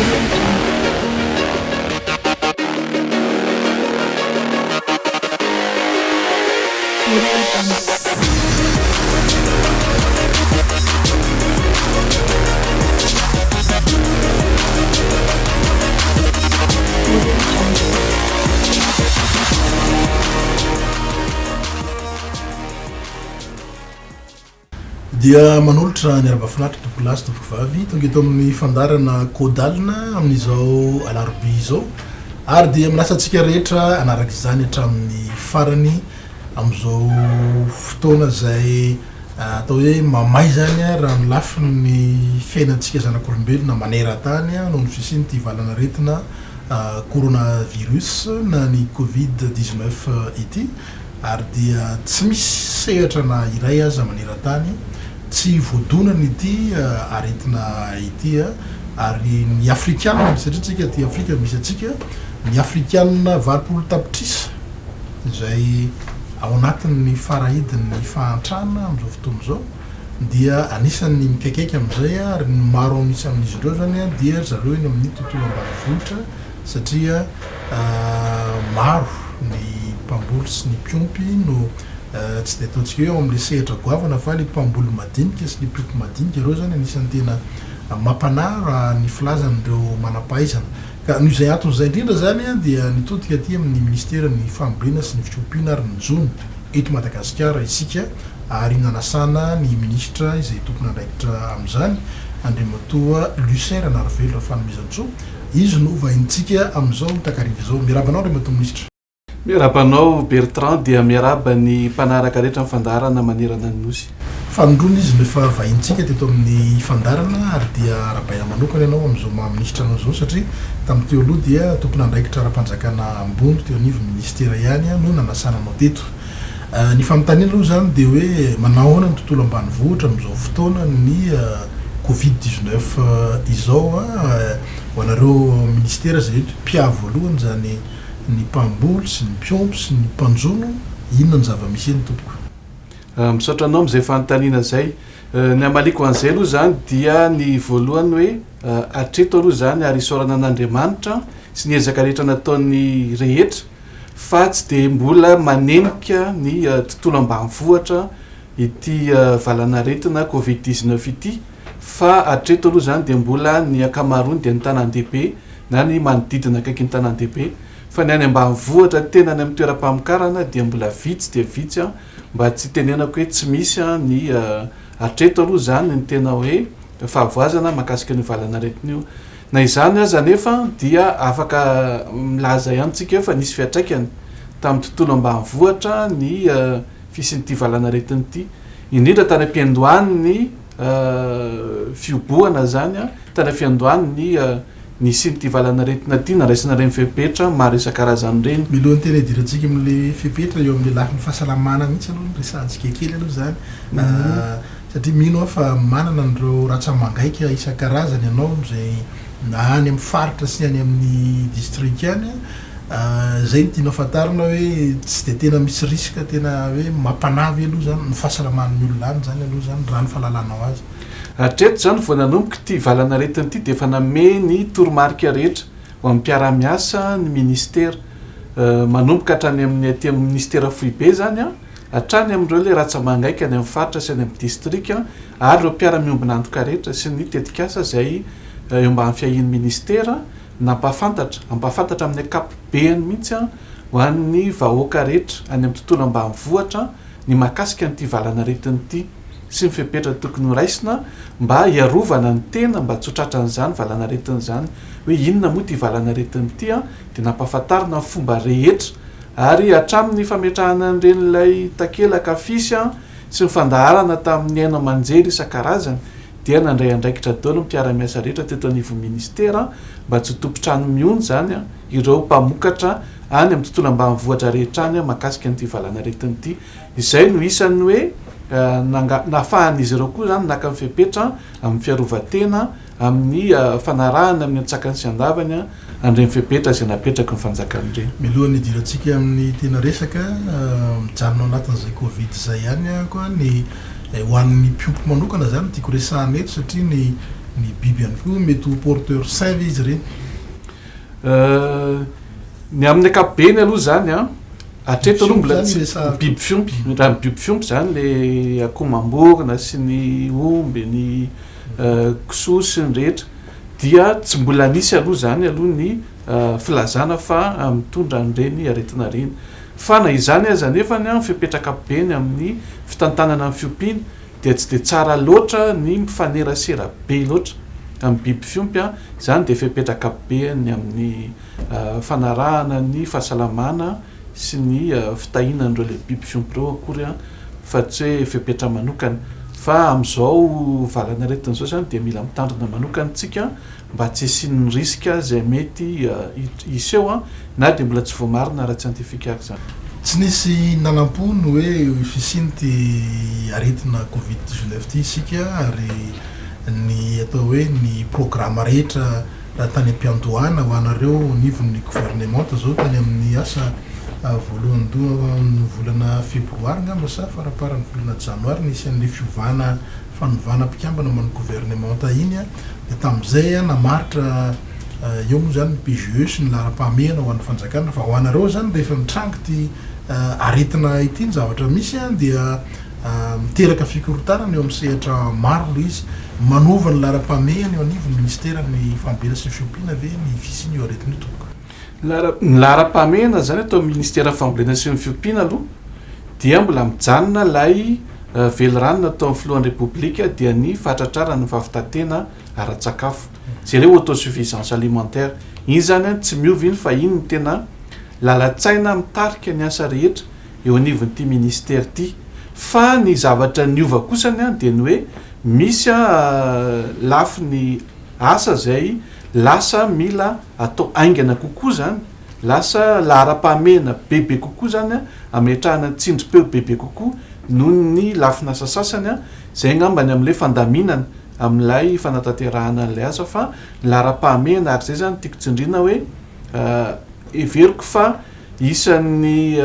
Audio Jungle. Audio Jungle. Audio Jungle. Dia manolotra ny araba finaritra tompokolahy sy tompokovavy tonga eto amin'ny fandaharana Codalina amin'izao alarobia izao ary dia manasa antsika rehetra hanaraka izany hatramin'ny farany amin'izao fotoana izay atao hoe mamay izany raha ny lafiny fiainantsika zanak'olombelona maneran-tany noho ny fisian'ity valan'aretina coronavirus na ny covid 19 ity. ary dia tsy misy sehatra na iray aza maneran-tany tsy voadonan'ity aretina ity, ary ny Afrikana, satria tsika aty Afrika misy antsika, ny Afrikana 80 tapitrisa izay ao anatin'ny farahidin'ny fahantrana amin'izao fotoana izao dia anisan'ny mikaikaika amin'izay, ary ny maro an'isa amin'izy ireo izany dia ry zareo eny amin'ny tontolo ambanivohitra. satria maro ny mpamboly sy ny mpiompy no tsy dia ataontsika hoe ao amin'ilay sehatra goavana fa ilay mpamboly madinika sy ny mpiompy madinika ireo izany anisan'ny tena mampanahy raha ny filazan'ireo manam-pahaizana. Ka noho izay antony izay indrindra izany dia nitodika aty amin'ny minisiteran'ny fambolena sy ny fiompiana ary ny jono eto Madagasikara isika ary nanasana ny minisitra izay tompon'andraikitra amin'izany Andriamatoa Lucien Ranarivelo Rafanomezantsoa. Izy no vahinintsika amin'izao takariva izao. Miarahaba anao Andriamatoa Minisitra. Miarahaba anao Bertrand dia miarahaba ny mpanaraka rehetra ny fandaharana manerana ny Nosy. Fanindroany izy no efa vahinintsika teto amin'ny fandaharana ary dia arahabaina manokana ianao amin'izao maha minisitra anao izao satria tamin'ny teo aloha dia tompon'andraikitra ara-panjakana ambony teo anivon'ny minisitera ihany no nanasana anao teto. Ny fanontaniana aloha izany dia hoe manao ahoana ny tontolo ambanivohitra amin'izao fotoana ny covid 19 izao ho anareo ministera izay eto mpiahy voalohany izany ny mpamboly sy ny mpiompy sy ny mpanjono inona ny zava-misy eny tompoko? Misaotra anao amin'izay fanontaniana izay. Ny hamaliako an'izay aloha izany dia ny voalohany hoe hatreto aloha izany ary isaorana an'Andriamanitra sy ny ezaka rehetra nataon'ny rehetra fa tsy dia mbola manenika ny tontolo ambanivohitra ity valanaretina covid 19 ity fa hatreto aloha izany dia mbola ny ankamaroany dia ny tanàn-dehibe na ny manodidina akaiky ny tanàn-dehibe fa ny any ambanivohitra tena any amin'ny toeram-pamokarana dia mbola vitsy dia vitsy mba tsy hitenenako hoe tsy misy ny hatreto aloha izany ny tena hoe fahavoazana mahakasika an'io valanaretina io. Na izany aza anefa dia afaka milaza ihany tsika hoe fa nisy fiantraikany tamin'ny tontolo ambanivohitra ny fisian'ity valanaretina ity, indrindra tany am-piandohan'ny fihobohana izany, tany am-piandohan'ny nisian'ity valanaretina ity, nandraisana ireny fepetra maro isan-karazany ireny. Mialohan'ny tena hidirantsika amin'ilay fepetra eo amin'ilay lafiny fahasalamana mihitsy aloha no resahantsika kely aloha izany. Satria mino aho fa manana an'ireo ratsa-mangaika isan-karazany ianao izay na any amin'ny faritra sy any amin'ny distrika any. Izay no tianao fantarina hoe tsy dia tena misy risque tena hoe mampanahy ve aloha izany ny fahasalaman'ny olona any izany aloha izany raha ny fahalalanao azy. Hatreto izany vao nanomboka ity valan'aretina ity dia efa nanome ny toromarika rehetra ho an'ny mpiara-miasa ny ministera. Manomboka hatrany amin'ny aty amin'ny ministera foibe izany an. hatrany amin'ireo ilay ratsa-mangaika any amin'ny faritra sy any amin'ny distrika ary ireo mpiara-miombon'antoka rehetra sy ny tetikasa izay eo ambany fiahian'ny ministera nampahafantatra, hampahafantatra amin'ny ankapobeny mihitsy ho an'ny vahoaka rehetra any amin'ny tontolo ambanivohitra ny mahakasika an'ity valan'aretina ity sy ny fepetra tokony horaisina mba hiarovana ny tena mba tsy ho tratran'izany valan'aretina izany hoe inona moa ity valan'aretina ity dia nampahafantarina ny fomba rehetra Ary hatramin'ny fametrahana an'ireny ilay takelaka afisy sy ny fandaharana tamin'ny haino aman-jery isan-karazany dia nandray andraikitra daholo ny mpiara-miasa rehetra teto anivon'ny ministera mba tsy ho tompon-trano mihono izany ireo mpamokatra any amin'ny tontolo ambanivohitra rehetra any mahakasika an'ity valanaretina ity. Izay no isan'ny hoe nahafahan'izy ireo koa izany naka ny fepetra amin'ny fiarovan-tena amin'ny fanarahana amin'ny antsakany sy andavany an'ireny fepetra izay napetraky ny fanjakana ireny. Mialohan'ny hidirantsika amin'ny tena resaka, mijanona ao anatin'izay covid izay ihany aho koa, ny ho an'ny mpiompy manokana izany no tiako resahana eto satria ny ny biby ihany koa mety ho porteur sain ve izy ireny? Ny amin'ny ankapobeny aloha izany an, hatreto aloha mbola tsy, biby fiompy, raha ny biby fiompy izany le akoho amam-borona sy ny omby, ny kisoa sy ny rehetra dia tsy mbola nisy aloha izany aloha ny filazana fa mitondra an'ireny aretina ireny. Fa na izany aza anefa ny fepetra ankapobeny amin'ny fitantanana ny fiompiana dia tsy dia tsara loatra ny mifanerasera be loatra amin'ny biby fiompy, izany dia fepetra ankapobeny amin'ny fanarahana ny fahasalamana sy ny fitahiana an'ireo ilay biby fiompy ireo akory fa tsy hoe fepetra manokana. Fa amin'izao valan'aretina izao izany dia mila mitandrina manokana isika mba tsy hisian'ny risque izay mety hiseho na dia mbola tsy voamarina ara-tsiantifika ary izany. Tsy nisy nanampo ny hoe fisian'ity aretina covid 19 ity isika ary ny atao hoe ny programa rehetra raha tany am-piandohana ho anareo anivon'ny governemanta izao tany amin'ny asa voalohandohan'ny volana febroary angamba sa faramparan'ny volana janoary nisy an'ilay fiovana fanovana mpikambana man'ny governemanta iny dia tamin'izay namaritra eo moa izany ny PGE sy ny laharam-pahamehana ho an'ny fanjakana fa ho anareo izany rehefa mitranga ity aretina ity ny zavatra misy dia miteraka fikorontanana eo amin'ny sehatra maro ilay izy. Manova ny laharam-pahamehana eo anivon'ny minisiteran'ny fambolena sy ny fiompiana ve ny fisian'io aretina io tompoko? Ny laharam-pahamehana izany ato amin'ny minisiteran'ny fambolena sy ny fiompiana aloha dia mbola mijanona ilay velirano nataon'ny filohan'ny Repoblika dia ny fahatratrarana ny fahavitan-tena ara-tsakafo, izay ilay autosuffisance alimentaire. Iny izany tsy miova iny fa iny no tena lalan-tsaina mitarika ny asa rehetra eo anivon'ity ministera ity. Fa ny zavatra niova kosany dia ny hoe misy lafiny asa izay lasa mila atao haingana kokoa izany, lasa laharam-pahamehana bebe kokoa izany ametrahana tsindrim-peo bebe kokoa noho ny lafin'asa sasany, izay angamba ny amin'ilay fandaminana amin'ilay fanatanterahana an'ilay asa fa ny laharam-pahamehana ary izay izany tiako tsindriana hoe heveriko fa isan'ny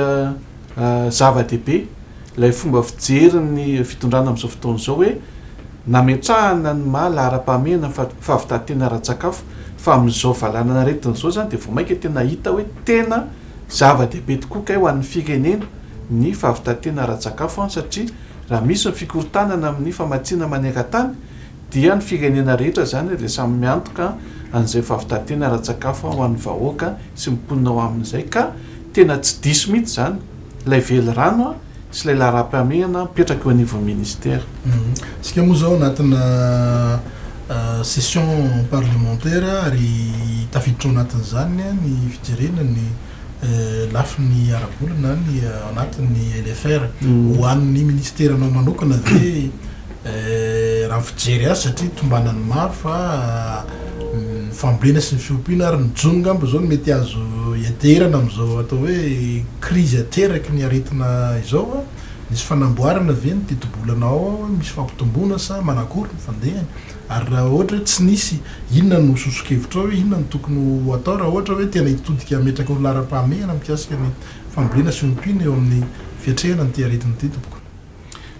zava-dehibe ilay fomba fijerin'ny fitondrana amin'izao fotoana izao hoe nametrahana ny maha laharam-pahamehana ny fahavitan-tena ara-tsakafo fa amin'izao valan'aretina izao izany dia vao mainka tena hita hoe tena zava-dehibe tokoa kay ho an'ny firenena ny fahavitan-tena ara-tsakafo satria raha misy ny fikorontanana amin'ny famatsiana maneran-tany dia ny firenena rehetra izany dia samy miantoka an'izay fahavitan-tena ara-tsakafo ho an'ny vahoaka sy ny mponina ao aminy izay ka tena tsy diso mihitsy izany ilay velirano sy ilay laharam-pahamehana mipetraka eo anivon'ny ministera. Isika moa izao anatina session parlementaire ary tafiditra ao anatin'izany ny fijerena ny lafiny ara-bola na ny ao anatin'ny LFR. Ho an'ny ministeranao manokana ve raha ny fijery azy satria tombanan'ny maro fa ny fambolena sy ny fiompiana ary ny jono angamba izao no mety azo ianteherana amin'izao atao hoe krizy ateraky ny aretina izao. Misy fanamboarana ve ny tetibolanao ao, misy fampitomboana sa manakory ny fandehany? Ary raha ohatra hoe tsy nisy, inona no soso-kevitrao hoe inona no tokony ho atao raha ohatra hoe tena hitodika hametraka ho laharam-pahamehana mikasika ny fambolena sy ompiana eo amin'ny fiatrehana an'ity aretina ity tompoko?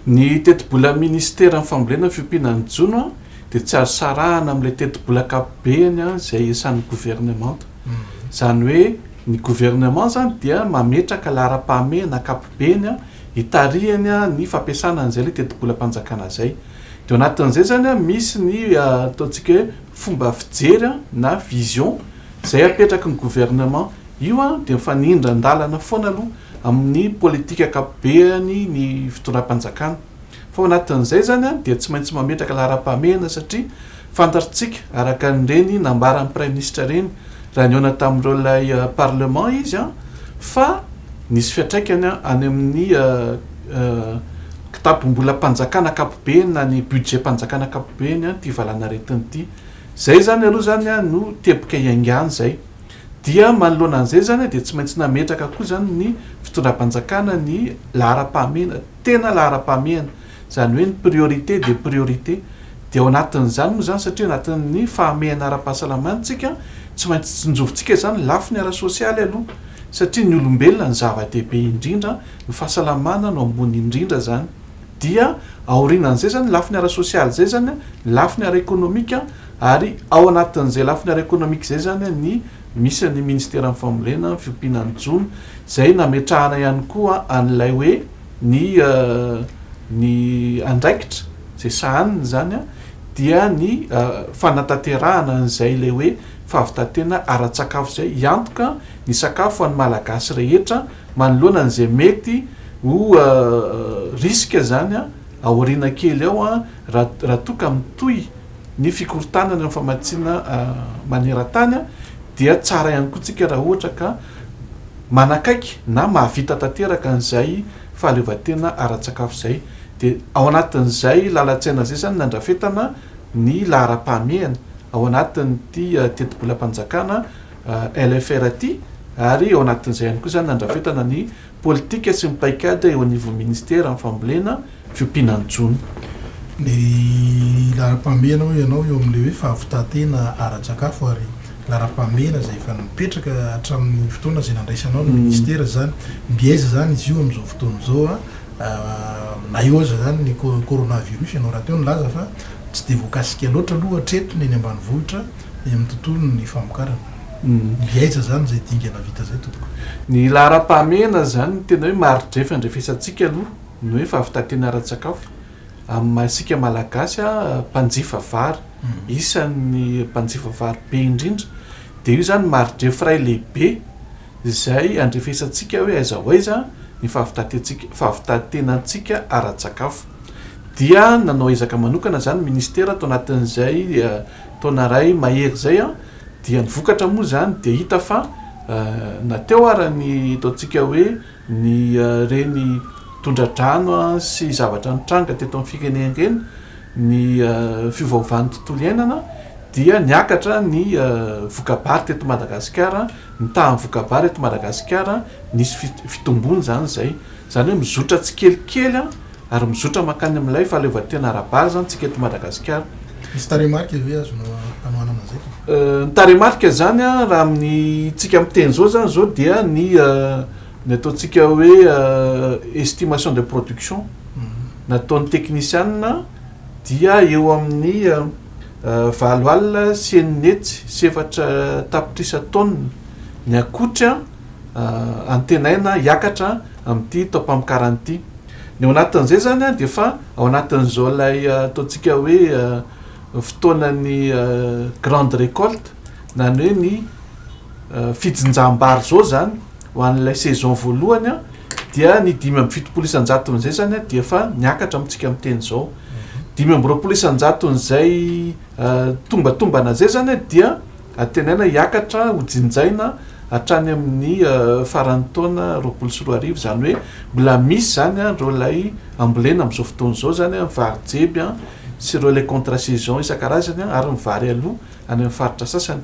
Ny tetibolan'ny Minisiteran'ny Fambolena, Fiompiana ny Jono dia tsy azo sarahana amin'ilay tetibola ankapobeny izay isan'ny governemanta. Izany hoe ny gouvernement izany dia mametraka laharam-pahamehana ankapobeny hitarihany ny fampiasana an'izay ilay tetibolam-panjakana izay. Dia ao anatin'izay izany misy ny ataontsika hoe fomba fijery na vision izay apetraky ny gouvernement. Io dia mifanindran-dalana foana aloha amin'ny politika ankapobeny ny fitondram-panjakana. Fa ao anatin'izay izany dia tsy maintsy mametraka laharam-pahamehana satria fantatrtsika araka an'ireny nambaran'ny praiminisitra ireny raha nihaona tamin'ireo ilay parlement izy fa nisy fiantraikany any amin'ny kitapom-bolam-panjakana ankapobeny na ny budget-panjakana ankapobeny ity valanaretina ity. Izay izany aloha izany no teboka iaingàna izay. Dia manoloana an'izay izany dia tsy maintsy nametraka koa izany ny fitondram-panjakana ny laharam-pahamehana, tena laharam-pahamehana, izany hoe ny priorité des priorités. Dia ao anatin'izany moa izany satria anatin'ny fahamehana ara-pahasalamana isika, tsy maintsy tsinjovintsika izany lafiny ara-sosialy aloha satria ny olombelona no zava-dehibe indrindra, ny fahasalamana no ambony indrindra izany. Dia aorianan'izay izany lafiny ara-sosialy izay izany, ny lafiny ara-ekonomika. Ary ao anatin'izay lafiny ara-ekonomika izay izany ny misy ny Ministeran'ny Fambolena, ny Fiompiana ny Jono, izay nametrahana ihany koa an'ilay hoe ny ny andraikitra izay sahaniny izany dia ny fanatanterahana an'izay ilay hoe fahavitan-tena ara-tsakafo izay hiantoka ny sakafo ho an'ny Malagasy rehetra manoloana an'izay mety ho risque izany aoriana kely ao raha raha toa ka mitohy ny fikorontanana eo amin'ny famatsiana maneran-tany dia tsara ihany koa tsika raha ohatra ka manakaiky na mahavita tanteraka an'izay fahaleovantena ara-tsakafo izay. Dia ao anatin'izay lalan-tsaina izay izany nandrafetana ny laharam-pahamehana ao anatin'ity tetibolam-panjakana LFR ity ary ao anatin'izay ihany koa izany nandrafetana ny politika sy ny paikady eo anivon'ny minisitera amin'ny fambolena, fiompiana ny jono. Ny laharam-pahamehana hoy ianao eo amin'ilay hoe fahavitàn-tena ara-tsakafo ary laharam-pahamehana izay efa nipetraka hatramin'ny fotoana izay nandraisanao ny minisitera izany. Mby aiza izany izy io amin'izao fotoana izao na eo aza izany ny coronavirus? Ianao rahateo nilaza fa tsy dia voakasika loatra aloha hatreto ny eny ambanivohitra eny amin'ny tontolon'ny famokarana. Mby aiza izany izay dingana vita izay tompoko? Ny laharam-pahamehana izany no tena hoe mari-drefy andrefesantsika aloha ny hoe fahavitantena ara-tsakafo. Amin'ny maha isika Malagasy mpanjifa vary, isan'ny mpanjifa vary be indrindra, dia io izany mari-drefy iray lehibe izay andrefesantsika hoe aiza ho aiza ny fahavitantentsika, fahavitantenantsika ara-tsakafo. Dia nanao ezaka manokana izany ny ministera tao anatin'izay taona iray mahery izay dia ny vokatra moa izany dia hita fa na teo ara ny ataontsika hoe ny ireny tondra-drano sy zavatra nitranga teto amin'ny firenena ireny, ny fiovaovan'ny tontolo iainana dia niakatra ny voka-bary teto Madagasikara, ny tahan'ny voka-bary eto Madagasikara nisy fitombony izany izay. Izany hoe mizotra tsikelikely ary mizotra mankany amin'ilay fahaleovantena ara-bary izany tsika eto Madagasikara. Misy tarehimarika ve azonao hanohanana an'izay? Ny tarehimarika izany raha amin'ny tsika miteny izao izany izao dia ny ny ataontsika hoe estimation de production nataon'ny teknisianina dia eo amin'ny 480 tapitrisa taonina ny akotry antenaina hiakatra amin'ity taom-pamokarana ity. Ny ao anatin'izay izany dia efa ao anatin'izao ilay ataontsika hoe fotoanan'ny grande récolte na ny hoe ny fijinjam-bary izao izany ho an'ilay saison voalohany dia ny 75 isan-jaton'izay izany dia efa niakatra amintsika miteny izao. 25 isan-jaton'izay tombatombana izay izany dia Antenaina hiakatra ho jinjaina hatrany amin'ny faran'ny taona 2020, izany hoe mbola misy izany ireo ilay ambolena amin'izao fotoana izao izany, ny vary jeby sy ireo ilay contre saison isan-karazany ary ny vary aloha any amin'ny faritra sasany.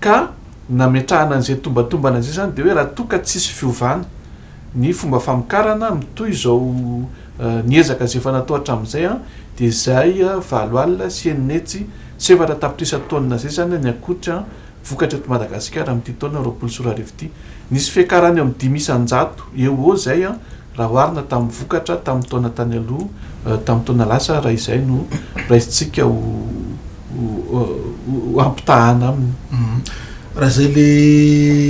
Ka nametrahana an'izay tombatombana izay izany dia hoe raha toa ka tsisy fiovana ny fomba famokarana mitohy izao ny ezaka izay efa natao hatramin'izay dia izay 480 tapitrisa taonina izay izany ny akotry vokatra eto Madagasikara amin'ity taona 2020 ity. Nisy fiakarana eo amin'ny 5% eo ho eo izay raha oharina tamin'ny vokatra tamin'ny taona tany aloha tamin'ny taona lasa raha izay no raisintsika ho ho ampitahana aminy. Raha izay le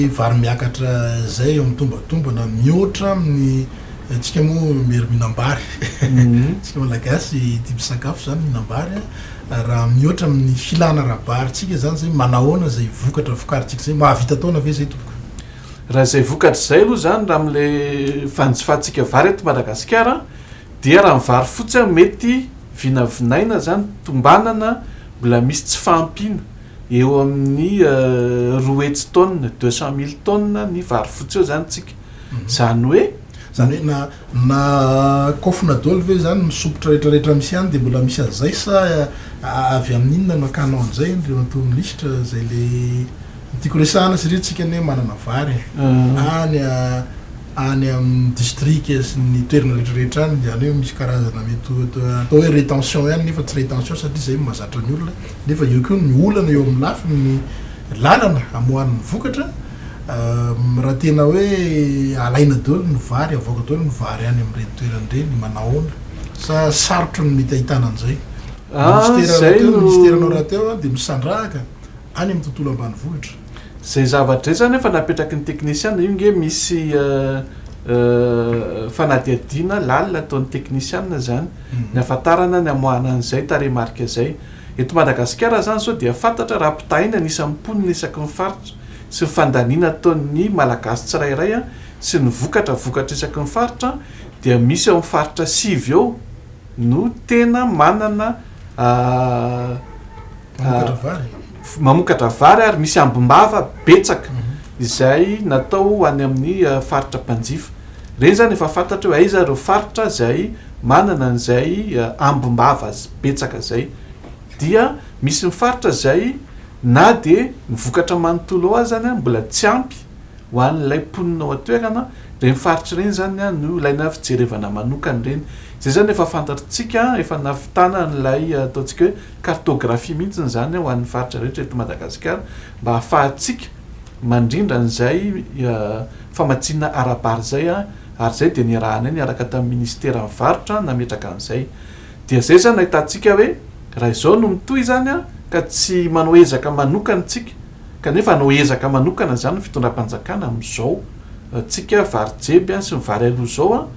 vary miakatra izay eo amin'ny tombatombana mihoatra amin'ny antsika moa mery mihinam-bary, antsika malagasy tia misakafo izany mihinam-bary, raha mihoatra amin'ny filana ara-barintsika izany izay manahoana izay vokatra vokarintsika izay, mahavita taona ve izay tompoko? Raha izay vokatra izay aloha izany raha amin'ilay fanjifantsika vary eto Madagasikara dia raha ny vary fotsy mety vinavinaina izany tombanana mbola misy tsy fahampiana eo amin'ny 200 taonina, 200 mille tonnes ny vary fotsy eo izany tsika. Izany hoe. Izany hoe na na kaofina daholo ve izany ny sompitra rehetra rehetra misy any dia mbola misy an'izay sa avy amin'ny inona no akanao an'izay Andriamatoa Minisitra izay le ny tiako resahana satria tsika anie manana vary e any any amin'ny distrika sy ny toerana rehetra rehetra any izany hoe misy karazana mety ho atao hoe rétention ihany nefa tsy rétention satria izay no mahazatra ny olona nefa eo koa ny olana eo amin'ny lafiny lalana amoahana ny vokatra raha tena hoe alaina daholo ny vary avoaka daholo ny vary any amin'ireny toerana ireny manahoana sa sarotra ny mety ahitana an'izay? Ministera rahateo, ny ministeranao rahateo dia misandrahaka any amin'ny tontolo ambanivohitra. Izay zavatra izay zany efa napetraky ny teknisiana, io nge misy fanadihadiana lalina ataon'ny teknisiana zany, ny ahafantarana ny amoahana an'izay tarehimarika izay. Eto Madagasikara zany zao dia fantatra raha ampitahaina ny isan'ny mponina isaky ny faritra sy ny fandaniana ataon'ny Malagasy tsirairay sy ny vokatra vokatra isaky ny faritra dia misy eo amin'ny faritra sivy eo no tena manana Mamokatra vary. Mamokatra vary ary misy ambim-bava betsaka izay natao ho any amin'ny faritra mpanjifa. Ireny izany efa fantatra hoe aiza ireo faritra izay manana an'izay ambim-bava betsaka izay. Dia misy ny faritra izay na dia ny vokatra manontolo ao azany mbola tsy ampy ho an'ilay mponina ao an-toerana, ireny faritra ireny izany no ilaina fijerevana manokana ireny. Izay izany efa fantatritsika, efa nahavitana an'ilay ataontsika hoe cartographie mihitsy izany ho an'ny faritra rehetra eto Madagasikara mba hahafahantsika mandrindra an'izay famatsiana ara-bary izay ary izay dia niarahanay niaraka tamin'ny ministeran'ny varotra nametraka an'izay. Dia izay izany ahitantsika hoe raha izao no mitohy izany ka tsy manao ezaka manokana isika Kanefa hanao ezaka manokana izany ny fitondram-panjakana amin'izao tsika vary jeby sy ny vary aloha izao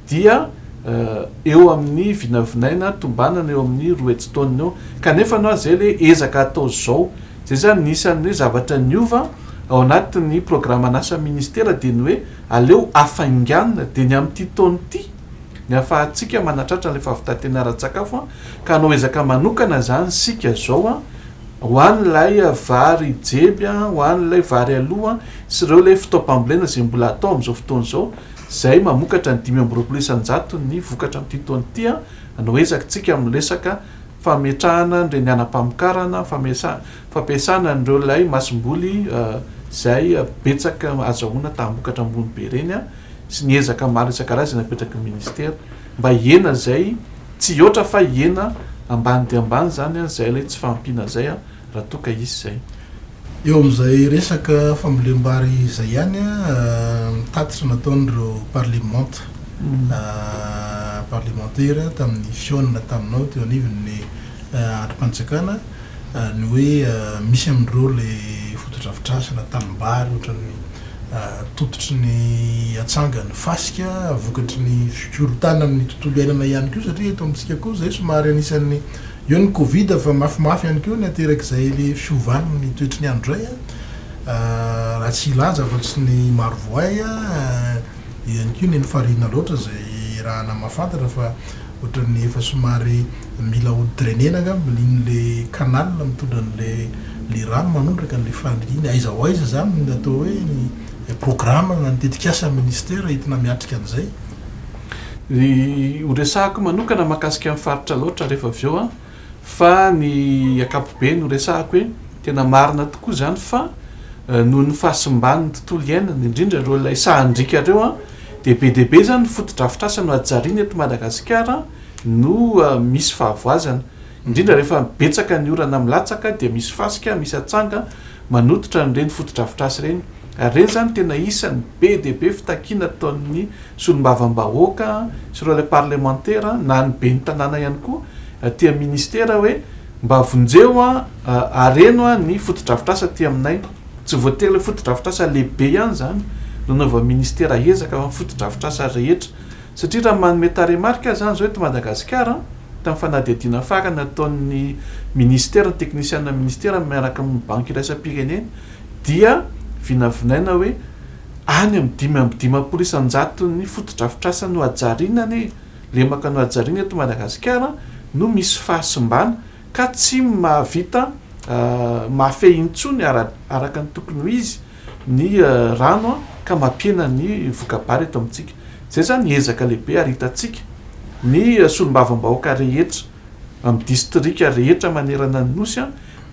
dia eo amin'ny vinavinaina tombanana eo amin'ny 200 taonina eo. Kanefa aloha izay ilay ezaka atao izao. Izay izany ny isan'ny hoe zavatra niova ao anatin'ny programan'asan'ny ministera dia ny hoe aleo hafainganina dia ny amin'ity taona ity ny ahafahantsika manatratra an'ilay fahavitan-tena ara-tsakafo ka hanao ezaka manokana izany isika izao Ho an'ilay vary jeby, ho an'ilay vary aloha sy ireo ilay fotoam-pambolena izay mbola atao amin'izao fotoana izao, izay mamokatra ny 25 isan-jaton'ny vokatra amin'ity taona ity, hanao ezaka isika amin'ny resaka fametrahana an'ireny hanam-pamokarana, fampiasana an'ireo ilay masomboly izay betsaka azahoana taham-bokatra ambony be ireny sy ny ezaka maro isan-karazany napetraky ny ministera mba hihena izay Tsy hihoatra fa hihena ambany dia ambany izany izay ilay tsy fahampiana izay raha toa ka hisy izay. Eo amin'izay resaka fambolem-bary izay ihany, ny tatitra nataon'ireo parlemanta, parlemantera tamin'ny fihaonana taminao teo anivon'ny andrim-panjakana, ny hoe misy amin'ireo ilay fotodrafitrasa na tanimbary ohatran'ny tototry ny atsanga ny fasika vokatry ny fikorontanan'ny tontolo iainana ihany koa satria eto amintsika koa izay somary anisan'ny eo ny covid fa mafimafy ihany koa ny aterak'izay le fiovan'ny toetry ny andro izay raha tsy hilaza afa-tsy ny Marovoay eo ihany koa ny eny Farihina loatra izay raha namahafantatra fa Ohatran'ny efa somary mila ho drainer-na angamba iny le canal mitondra an'le le rano manondraka an'le farihy iny. Aiza ho aiza izany ny atao hoe ny programme na ny tetikasa ministera entina miatrika an'izay? Ny ho resahako manokana mahakasika ny faritra Alaotra rehefa avy eo an, fa ny ankapobeny ho resahako hoe tena marina tokoa izany fa noho ny fahasimban'ny tontolo iainana, indrindra ireo ilay sahan-driaka ireo an, dia be dia be izany ny fotodrafitrasa nohajariana eto Madagasikara no misy fahavoazana. Indrindra rehefa betsaka ny orana milatsaka dia misy fasika, misy atsanga manototra an'ireny fotodrafitrasa ireny. Ary ireny izany tena isan'ny be dia be fitakiana ataon'ny solombavambahoaka sy ireo ilay parlemantera na ny ben'ny tanàna ihany koa aty amin'ny ministera hoe mba vonjeo areno ny fotodrafitrasa aty aminay. Tsy voatery ilay fotodrafitrasa lehibe ihany izany no anaovan'ny ministera ezaka fa ny fotodrafitrasa rehetra. Satria raha manome tarehimarika aza izany izao eto Madagasikara, tamin'ny fanadihadiana farany nataon'ny ministera, ny teknisiana ministera miaraka amin'ny banky iraisam-pirenena dia vinavinaina hoe any amin'ny 55 isan-jaton'ny fotodrafitrasa nohajariana anie, lemaka nohajariana eto Madagasikara no misy fahasimbana. ka tsy mahavita mahafehy intsony araka ny tokony ho izy ny rano ka mampihena ny voka-bary eto amintsika. Izay izany ezaka lehibe ary hitantsika ny solombavambahoaka rehetra amin'ny distrika rehetra manerana ny Nosy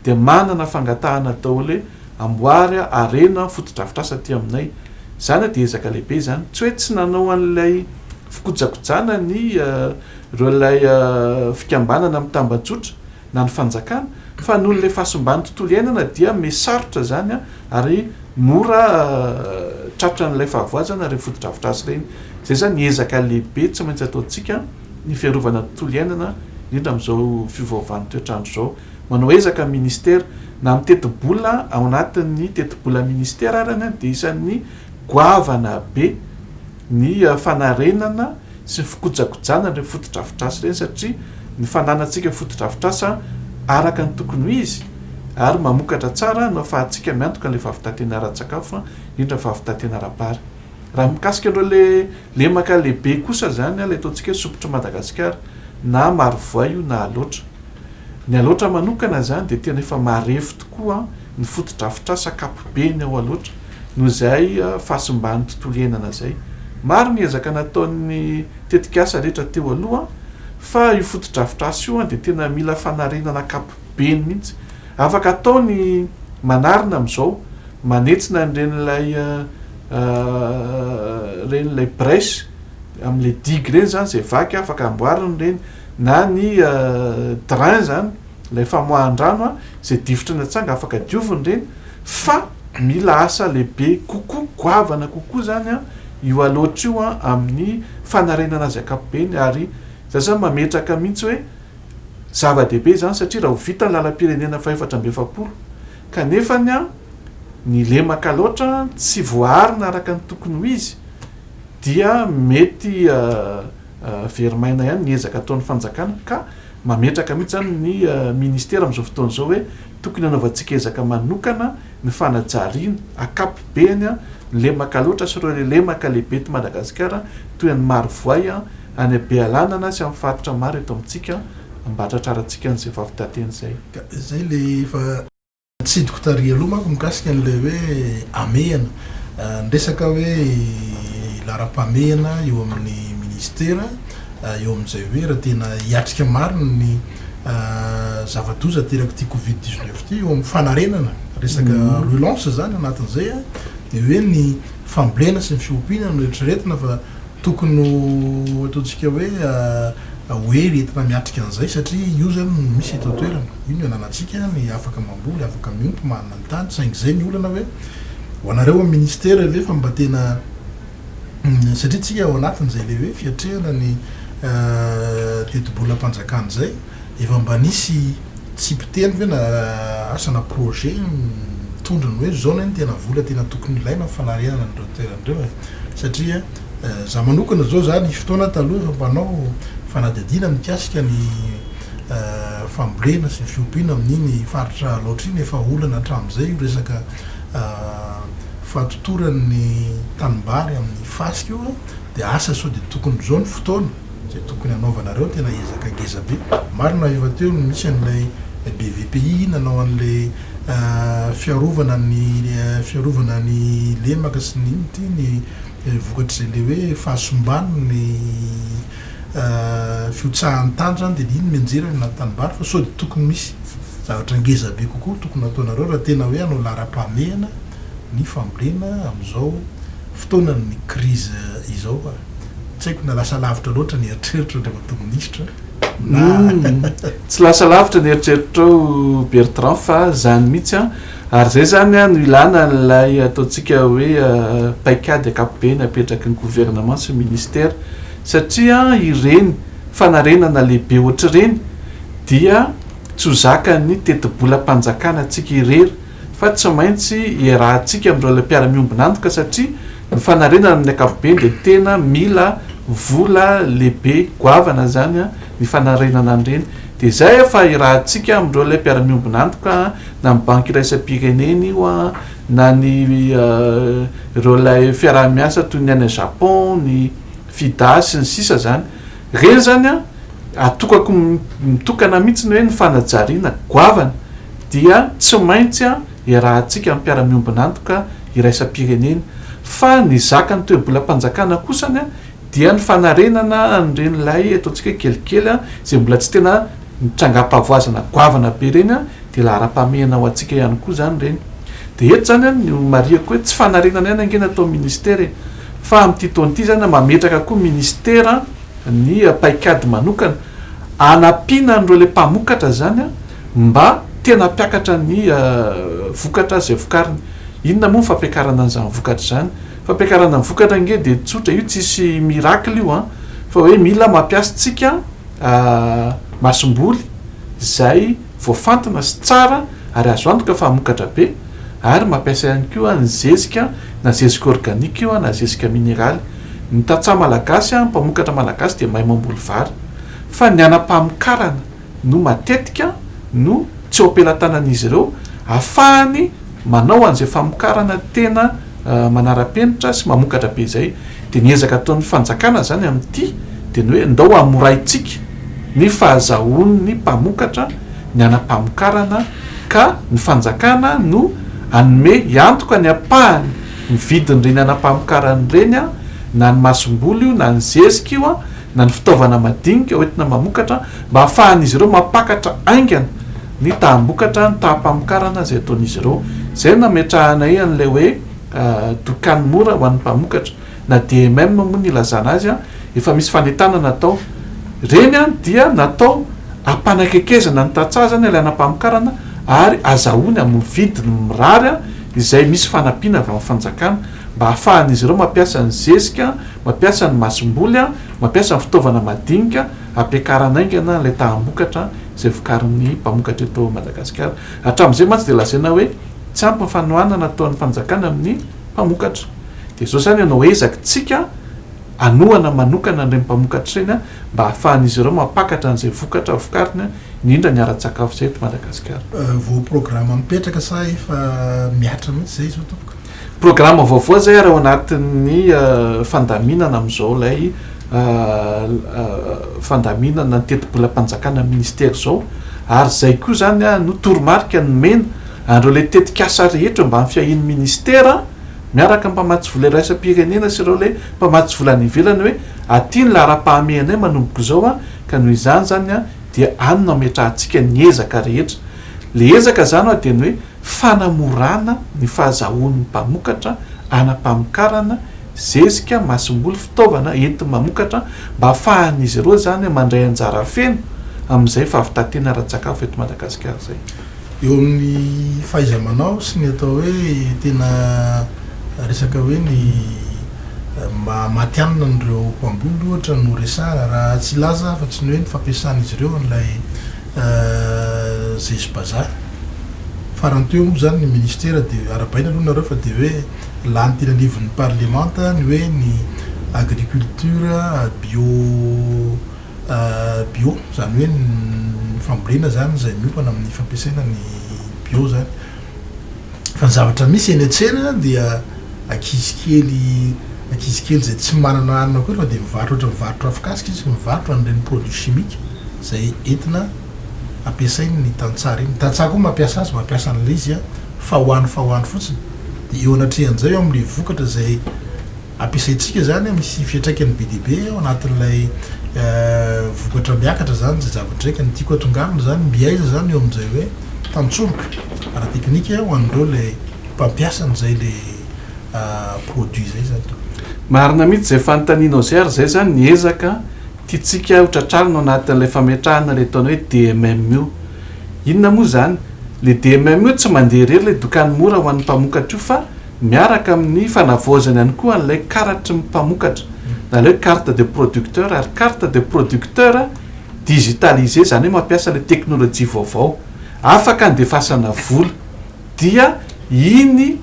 dia manana fangatahana daholo hoe amboary, harena, fotodrafitrasa aty aminay. Izany dia ezaka lehibe izany. Tsy hoe tsy nanao an'ilay fikojakojana ny ireo ilay fikambanana mitambajotra na ny fanjakana fa noho ilay fahasimban'ny tontolo iainana dia miha sarotra izany ary mora tratran'ilay fahavoazana ireny fotodrafitrasa ireny. Izay izany ezaka lehibe tsy maintsy ataontsika ny fiarovana ny tontolo iainana indrindra amin'izao fiovaovan'ny toetr'andro izao. Manao ezaka ny ministera, na amin'ny tetibola, ao anatin'ny tetibola ministera arany dia isan'ny goavana be ny fanarenana sy ny fikojakojana ireny fotodrafitrasa ireny satria ny fananantsika fotodrafitrasa araka ny tokony ho izy ary mamokatra tsara no ahafahantsika miantoka an'ilay fahavitan-tena ara-tsakafo, indrindra ny fahavitan-tena ara-bary. Raha mikasika an'ireo le lemaka lehibe kosa izany, ilay ataontsika hoe sopitr'i Madagasikara, na Marovoay io na Alaotra. Ny Alaotra manokana izany dia tena efa marefo tokoa ny fotodrafitrasa ankapobeny ao Alaotra noho izay fahasimban'ny tontolo iainana izay. Maro ny ezaka nataon'ny tetikasa rehetra teo aloha fa io fotodrafitrasa io dia tena mila fanarenana ankapobeny mihitsy. Afaka atao ny manarina amin'izao, manetsina an'ireny ilay ireny ilay brèche amin'ilay digue ireny izany izay vaky afaka amboarina ireny na ny drain izany ilay famoahan-drano izay difotry ny atsanga afaka diovina ireny fa mila asa lehibe kokoa goavana kokoa izany an io Alaotra io an amin'ny fanarenana azy ankapobeny ary za zany mametraka mihitsy hoe zava-dehibe izany satria raha ho vita ny lalam-pirenena fahefatra amby 40 kanefany an ny lemaka loatra tsy voaarina araka ny tokony ho izy dia mety very maina ihany ny ezaka ataon'ny fanjakana ka mametraka mihitsy izany ny ministera amin'izao fotoana izao hoe tokony hanaovantsika ezaka manokana ny fanajariana ankapobeny ny lemaka loatra sy ireo lemaka lehibe eto Madagasikara toy an'i Marovoay any Bealanana sy amin'ny faritra maro eto amintsika mba hatratrarantsika an'izay fahavitan-tena izay. Ka izay le efa Tsidiko tary aloha manko mikasika an'ilay hoe hamehana. Ny resaka hoe laharam-pahamehana eo amin'ny ministera, eo amin'izay hoe raha tena hiatrika marina ny zava-doza aterak'ity covid 19 ity eo amin'ny fanarenana, resaka relance izany anatin'izay dia hoe ny fambolena sy ny fiompiana no eritreretina fa Tokony ho ataontsika hoe ho hery entina miatrika an'izay satria io zany no misy eto an-toerana, io no ananantsika, ny afaka mamboly, afaka miompy, manana ny tany, saingy izay ny olana hoe ho anareo amin'ny ministera ve fa mba tena satria tsika ao anatin'izay le hoe fiatrehana ny tetibolam-panjakana izay, Efa mba nisy tsipiteny ve na asa na projet mitondra ny hoe zao anie ny tena vola tena tokony ilaina amin'ny fanarenana an'ireo toerana ireo e? Satria za manokana zao za nisy fotoana taloha efa mpanao fanadihadiana mikasika ny fambolena sy ny fiompiana amin'iny faritra Alaotra iny, efa olana hatramin'izay io resaka fahatotoran'ny tanimbary amin'ny fasika io dia asa sao dia tokony zao ny fotoana Izay tokony hanaovanareo tena ezaka ngeza be. Marina efa teo no misy an'ilay BVPI nanao an'ilay fiarovana ny fiarovana ny lemaka sy ny inona ity ny vokatr'izay le hoe fahasimban'ny fihotsahan'ny tany zany dia iny mianjera any anaty tanimbary fa sao dia tokony misy zavatra ngeza be kokoa tokony hataonareo raha tena hoe hanao laharam-pahamehana ny fambolena amin'izao fotoanan'ny crise izao. Tsy haiko na lasa lavitra loatra ny eritreritro Andriamatoa Minisitra na. Tsy lasa lavitra ny eritreritrao Bertrand fa zany mihitsy an, ary zay zany an no ilana an'ilay ataontsika hoe paikady ankapobeny apetraky ny gouvernement sy ny ministère satria ireny fanarenana lehibe ohatr'ireny dia tsy ho zakan'ny tetibolam-panjakana antsika irery fa tsy maintsy iarahantsika amin'ireo ilay mpiara-miombon'antoka satria ny fanarenana amin'ny ankapobeny dia tena mila vola lehibe goavana izany ny fanarenana an'ireny dia izay fa iarahantsika amin'ireo ilay mpiara-miombon'antoka na ny banky iraisam-pirenena io na ny ireo ilay fiaraha-miasa toy ny any Japon ny FIDA sy ny sisa izany ireny izany atokako mitokana mihitsy ny hoe ny fanajariana goavana dia tsy maintsy iarahantsika amin'ny mpiara-miombon'antoka iraisam-pirenena fa ny zakan'ny toe-bolam-panjakana kosany dia ny fanarenana an'ireny ilay ataontsika hoe kelikely izay mbola tsy tena nitrangam-pahavoazana goavana be ireny dia laharam-pahamehana ho antsika ihany koa izany ireny. Dia eto izany no marihako hoe tsy fanarenana ihany ange ny ataon'ny ministera e! fa amin'ity taona ity izany mametraka koa ministera ny paikady manokana hanampiana an'ireo ilay mpamokatra izany mba tena hampiakatra ny vokatra izay vokariny. Inona moa ny fampiakarana an'izany vokatra izany? Fampiakarana ny vokatra ange dia tsotra, io tsisy miracle io an, fa hoe mila mampiasa tsika. masomboly izay voafantina sy tsara ary azo antoka fa hamokatra be ary mampiasa ihany koa ny zezika na zezika organika io na zezika mineraly. Ny tantsaha malagasy, ny mpamokatra malagasy dia mahay mamboly vary fa ny hanam-pamokarana no matetika no tsy eo am-pelatanan'izy ireo ahafahany manao an'izay famokarana tena manara-penitra sy mamokatra be izay. Dia ny ezaka ataon'ny fanjakana izany amin'ity dia ny hoe ndao hamoraintsika ny fahazahoan'ny mpamokatra ny hanam-pamokarana ka ny fanjakana no hanome hiantoka ny ampahany ny vidin'ireny hanam-pamokarana ireny na ny masomboly io na ny zezika io na ny fitaovana madinika hoentina mamokatra mba hahafahan'izy ireo mampakatra haingana ny taham-bokatra, ny taham-pamokarana izay ataon'izy ireo. Izay no nametrahanay an'ilay hoe dokany mora ho an'ny mpamokatra, na DMM moa no ilazana azy, efa misy fanentanana atao. Ireny dia natao hampanakekezana ny tantsaha izany ilay hanam-pamokarana ary azahoany amin'ny vidiny mirary izay misy fanampiana avy amin'ny fanjakana mba hahafahan'izy ireo mampiasa ny zezika, mampiasa ny masomboly, mampiasa ny fitaovana madinika hampiakarana haingana ilay taham-bokatra izay vokarin'ny mpamokatra eto Madagasikara. Hatramin'izay mantsy dia lazaina hoe tsy ampy ny fanohanana ataon'ny fanjakana amin'ny mpamokatra. Dia izao izany hanao ezaka isika hanohana manokana an'ireny mpamokatra ireny mba hahafahan'izy ireo mampakatra an'izay vokatra vokariny, indrindra ny ara-tsakafo izay eto Madagasikara. Vao programa mipetraka sa efa mihatra mihitsy izay izao tompoko? Programa vaovao izay ary ao anatin'ny fandaminana amin'izao ilay fandaminana ny tetibolam-panjakana ministera izao ary izay koa izany no toromarika nomena an'ireo ilay tetikasa rehetra eo ambany fiahian'ny ministera miaraka amin'ny mpamatsy vola iraisam-pirenena sy ireo ilay mpamatsy vola any ivelany hoe aty ny laharam-pahamehanay manomboka izao ka noho izany izany dia any no ametrahantsika ny ezaka rehetra. Ilay ezaka izany dia ny hoe fanamorana ny fahazahoan'ny mpamokatra ana-pamokarana zezika, masomboly, fitaovana enti-mamokatra mba hahafahan'izy ireo izany mandray anjara feno amin'izay fahavitan-tena ara-tsakafo eto Madagasikara izay. Eo amin'ny fahaiza-manao sy ny atao hoe tena resaka hoe ny maha matihanina an'ireo mpamboly ohatra no resahana raha tsy hilaza afa-tsy ny hoe ny fampiasan'izy ireo an'ilay zezi-bazaha. Farany teo moa izany ny ministera dia arahabaina aloha nareo fa dia hoe lany teny anivon'ny parlemanta ny hoe ny agriculture bio bio izany hoe ny fambolena izany izay miompana amin'ny fampiasaina ny bio izany. Fa ny zavatra misy eny an-tsena dia ankizy kely ankizy kely izay tsy manana hanina akory fa dia mivarotra ohatra mivarotra afokasika izy, mivarotra an'ireny produits chimiques izay entina ampiasain'ny tantsaha ireny. Ny tantsaha koa mampiasa azy, mampiasa an'ilay izy fa ho any fa ho any fotsiny. Dia eo anatrehan'izay, eo amin'ilay vokatra izay ampiasaintsika izany, misy fiantraikany be dia be ao anatin'ilay vokatra miakatra izany izay zavatra izay. Ka ny tiako hatongavana izany, mby aiza izany eo amin'izay hoe tantsoroka ara-teknika ho an'ireo ilay mpampiasa an'izay ilay produit izay izany tompoko. Marina mihitsy izay fanontanianao izay ary izay izany ny ezaka tiantsika ho tratrarina ao anatin'ilay fametrahana ilay ataonay hoe DMM io. Inona moa izany? Ilay DMM io tsy mandeha irery ilay dokany mora ho an'ny mpamokatra io fa miaraka amin'ny fanavaozana ihany koa an'ilay karatry ny mpamokatra na ilay hoe carte de producteur ary carte de producteur digitalisée izany hoe mampiasa ilay teknolojia vaovao afaka andefasana vola dia iny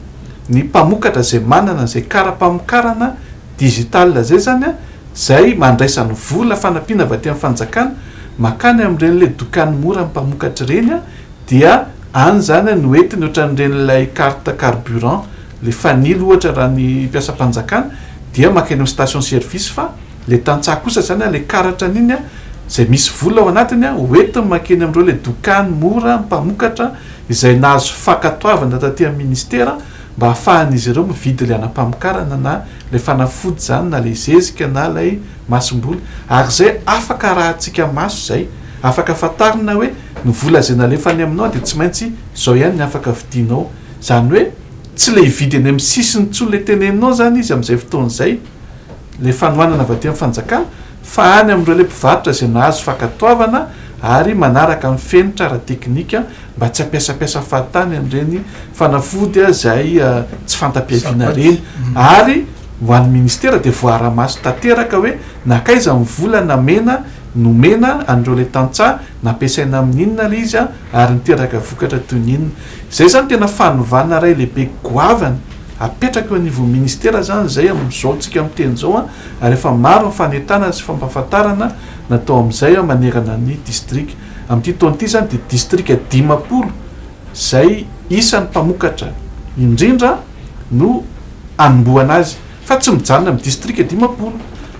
ny mpamokatra izay manana an'izay kara-pamokarana digital izay izany an, izay mandraisany vola fanampiana avy aty amin'ny fanjakana mankany amin'ireny ilay dokany mora mpamokatra ireny an, dia any izany no entiny ohatran'ireny ilay carte carburant, ilay fanilo ohatra raha ny mpiasam-panjakana dia mankeny amin'ny station service fa ilay tantsaha kosa izany an, ilay karatra an'iny an, izay misy vola ao anatiny an, hoentiny mankeny amin'ireo ilay dokany mora mpamokatra izay nahazo fankatoavana taty amin'ny ministera mba hahafahan'izy ireo mividy ilay anam-pamokarana na ilay fanafody izany na ilay zezika na ilay masomboly ary izay afaka arahantsika maso izay, afaka fantarina hoe ny vola izay nalefa any aminao dia tsy maintsy izao ihany ny afaka vidianao, izany hoe tsy ilay hividy eny amin'ny sisiny intsony ilay teneninao izany izy amin'izay fotoana izay, ilay fanohanana avy aty amin'ny fanjakana fa any amin'ireo ilay mpivarotra izay nahazo fankatoavana ary manaraka ny fenitra ara-teknika mba tsy hampiasampiasa fahatany an'ireny fanafody izay tsy fanta-piaviana ireny ary ho an'ny ministera dia voaara-maso tanteraka hoe nankaiza ny vola namena nomena an'ireo ilay tantsaha, nampiasaina amin'ny inona ilay izy ary niteraka vokatra toy ny inona. Izay izany tena fanovana iray lehibe goavana apetraka eo anivon'ny ministera izany izay amin'izao tsika miteny izao ary efa maro ny fanentanana sy fampahafantarana natao amin'izay manerana ny distrika. Amin'ity taona ity izany dia distrika 50 izay isan'ny mpamokatra indrindra no hanombohana azy fa tsy mijanona amin'ny distrika 50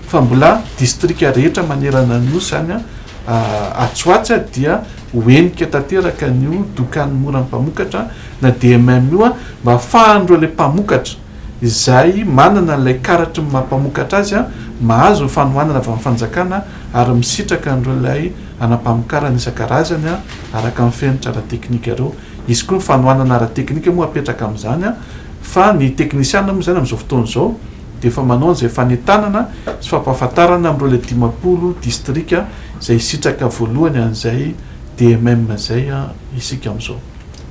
fa mbola distrika rehetra manerana ny Nosy izany atsy ho atsy dia ho henika tanteraka an'io dokan'ny mora mpamokatra na DMM io mba ahafahan'ireo ilay mpamokatra izay manana an'ilay karatry ny maha mpamokatra azy mahazo ny fanohanana avy amin'ny fanjakana ary misitraka an'ireo ilay hanam-pamokarana isan-karazany araka ny fenitra ara-teknika ireo. Hisy koa ny fanohanana ara-teknika moa apetraka amin'izany fa ny teknisiana moa izany amin'izao fotoana izao dia efa manao an'izay fanentanana sy fampahafantarana amin'ireo ilay 50 distrika izay hisitraka voalohany an'izay DMM izay isika amin'izao.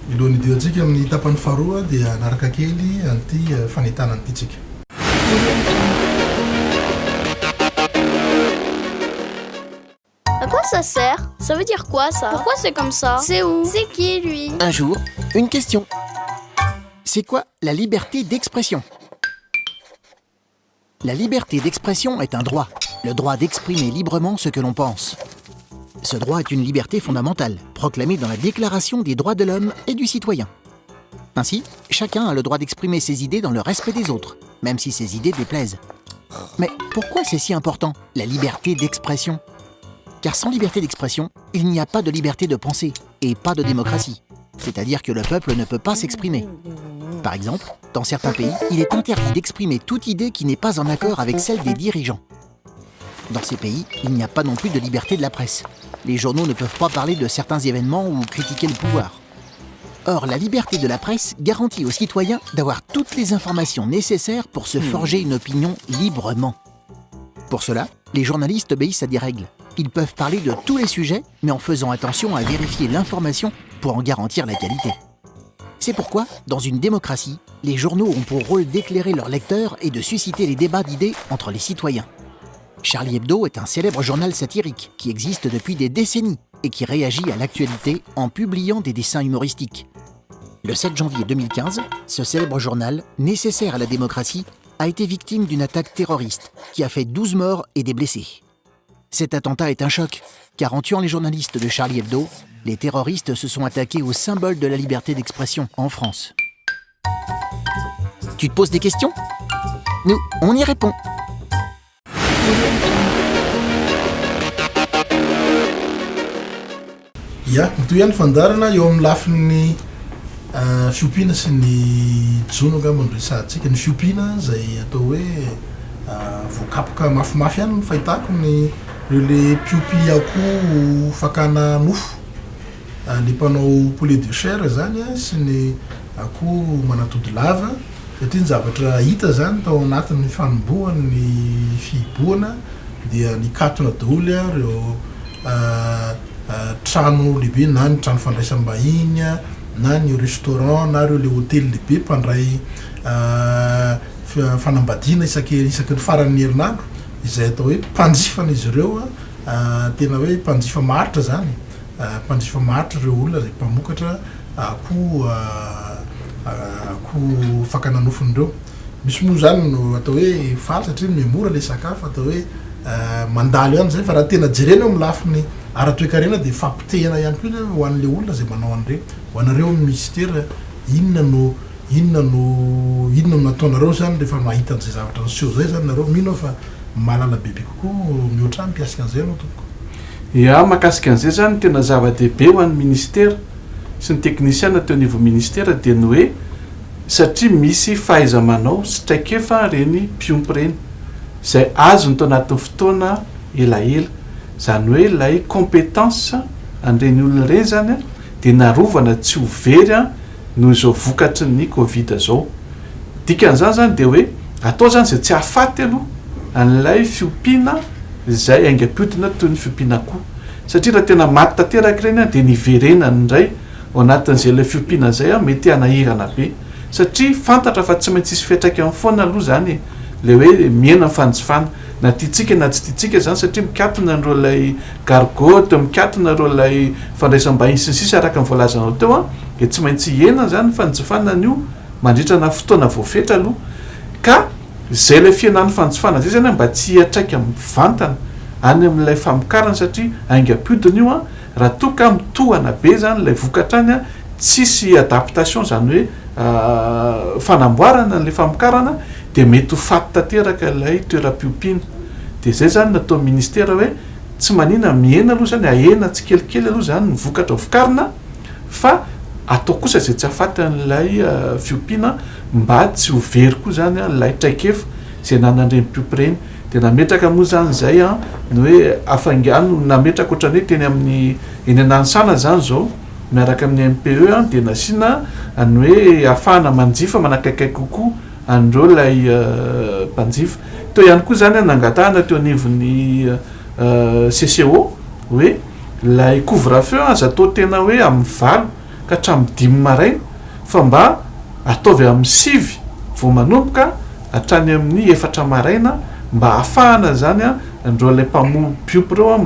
Mialohan'ny hidirantsika amin'ny tapany faharoa dia hanaraka kely an'ity fanentanana ity tsika. À quoi ça sert Ça veut dire quoi ça Pourquoi c'est comme ça C'est où C'est qui lui Un jour, une question. C'est quoi la liberté d'expression La liberté d'expression est un droit, le droit d'exprimer librement ce que l'on pense. Ce droit est une liberté fondamentale, proclamée dans la Déclaration des droits de l'homme et du citoyen. Ainsi, chacun a le droit d'exprimer ses idées dans le respect des autres, même si ses idées déplaisent. Mais pourquoi c'est si important, la liberté d'expression Car sans liberté d'expression, il n'y a pas de liberté de penser et pas de démocratie. C'est-à-dire que le peuple ne peut pas s'exprimer. Par exemple, dans certains pays, il est interdit d'exprimer toute idée qui n'est pas en accord avec celle des dirigeants. Dans ces pays, il n'y a pas non plus de liberté de la presse. Les journaux ne peuvent pas parler de certains événements ou critiquer le pouvoir. Or, la liberté de la presse garantit aux citoyens d'avoir toutes les informations nécessaires pour se forger une opinion librement. Pour cela, les journalistes obéissent à des règles. Ils peuvent parler de tous les sujets, mais en faisant attention à vérifier l'information pour en garantir la qualité. C'est pourquoi, dans une démocratie, les journaux ont pour rôle d'éclairer leurs lecteurs et de susciter les débats d'idées entre les citoyens. Charlie Hebdo est un célèbre journal satirique qui existe depuis des décennies et qui réagit à l'actualité en publiant des dessins humoristiques. Le 7 janvier 2015, ce célèbre journal, nécessaire à la démocratie, a été victime d'une attaque terroriste qui a fait 12 morts et des blessés. Cet attentat est un choc, car en tuant les journalistes de Charlie Hebdo, les terroristes se sont attaqués au symbole de la liberté d'expression en France. Tu te poses des questions Nous, on y répond. Ya, mitohy ihany ny fandaharana eo amin'ny lafiny fiompiana sy ny jono angamba no resahantsika. Ny fiompiana izay atao hoe voakapoka mafimafy ihany ny fahitako ny ireo le mpiompy akoho fakana nofo, le mpanao poulet de chair zany sy ny akoho manatody lava satria ny zavatra hita zany tao anatin'ny fanombohan'ny fihibohana dia nikatona daholo ireo trano lehibe na ny trano fandraisam-bahiny na ny restaurant na ireo le hotely lehibe mpandray fanambadiana isaky isaky ny faran'ny herinandro izay atao hoe mpanjifa an'izy ireo tena hoe mpanjifa maharitra zany mpanjifa maharitra ireo olona izay mpamokatra akoho akoho fakana nofony ireo. Misy moa zany no atao hoe faly satria miha-mora le sakafo, atao hoe mandalo ihany zay fa raha tena jerena eo amin'ny lafiny ara-toekarena dia fampotehana ihany koa zany ho an'le olona zay manao an'ireny. Ho anareo minisitera inona no inona no inona no nataonareo zany rehefa mahita an'izay zavatra niseho zay zany nareo? Mino aho fa mahalala bebe kokoa mihoatra ahy mikasika an'izay ianao tompoko. Ya, mahakasika an'izay zany ny tena zava-dehibe ho an'ny minisitera sy ny teknisiana teo anivon'ny minisitera dia ny hoe satria misy fahaiza-manao sy traikefa ireny mpiompy ireny izay azony tao anatin'ny fotoana elaela. Izany hoe ilay compétence an'ireny olona ireny izany dia narovana tsy ho very noho izao vokatry ny covid izao. Dikan'izany izany dia hoe atao izany izay tsy hahafaty aloha an'ilay fiompiana izay haingam-pihodina toy ny fiompiana akoho. Satria raha tena maty tanteraka ireny dia ny hiverenany indray Ao anatin'izay ilay fiompiana izay an, mety hanahirana be. Satria fantatra fa tsy maintsy hisy fiantraikany foana aloha izany e, ilay hoe mihena ny fanjifana. Na tiantsika na tsy tiantsika izany satria mikatona ireo ilay gargote, mikatona ireo ilay fandraisam-bahiny sy ny sisa araka ny voalazanao teo an, dia tsy maintsy hihena izany ny fanjifana an'io mandritra na fotoana voafetra aloha. Ka izay ilay fihenan'ny fanjifana izay izany an mba tsy hiantraika mivantana any amin'ilay famokarana satria haingam-pihodina io an, raha toa ka mitohana be izany ilay vokatra any an, tsisy adaptation izany hoe fanamboarana an'ilay famokarana dia mety ho faty tanteraka ilay toeram-piompiana. Dia izay izany no nataon'ny ministera hoe tsy manina mihena aloha izany, ahena tsikelikely aloha izany ny vokatra vokarina fa atao kosa izay tsy hahafaty an'ilay fiompiana mba tsy ho very koa izany ilay traikefa izay ananan'ireny mpiompy ireny. Dia nametraka moa izany izay ny hoe afaingano, nametraka ohatran'ny hoe teny amin'ny eny Ananisana izany izao miaraka amin'ny MPE dia nasiana ny hoe ahafahana manjifa manakaikaiky kokoa an'ireo ilay mpanjifa. Teo ihany koa izany nangatahana teo anivon'ny CCO hoe ilay couvre feu aza atao tena hoe amin'ny valo ka hatramin'ny dimy maraina fa mba ataovy amin'ny sivy vao manomboka hatrany amin'ny efatra maraina mba hahafahana izany an'ireo ilay mpamoa mpiompy ireo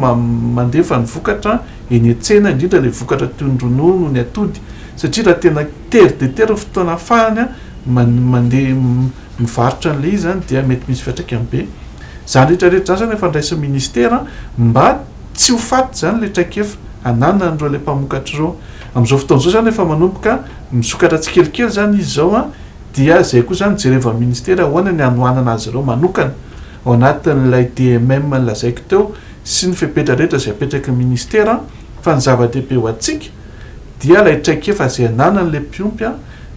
mandefa ny vokatra eny an-tsena indrindra ilay vokatra toy ny ronono, ny atody satria raha tena tery dia tery ny fotoana ahafahany mandeha mivarotra an'ilay izy izany dia mety misy fiantraikany be. Izany rehetra rehetra izany izany efa andraisin'ny ministera mba tsy ho faty izany ilay traikefa ananan'ireo ilay mpamokatra ireo. Amin'izao fotoana izao izany efa manomboka misokatra tsikelikely izany izy izao an, dia izay koa izany jerevan'ny ministera ahoana ny hanohanana azy ireo manokana ao anatin'ilay DMM nolazaiko teo sy ny fepetra rehetra izay apetraky ny ministera fa ny zava-dehibe ho antsika dia ilay traikefa izay ananan'ilay mpiompy an,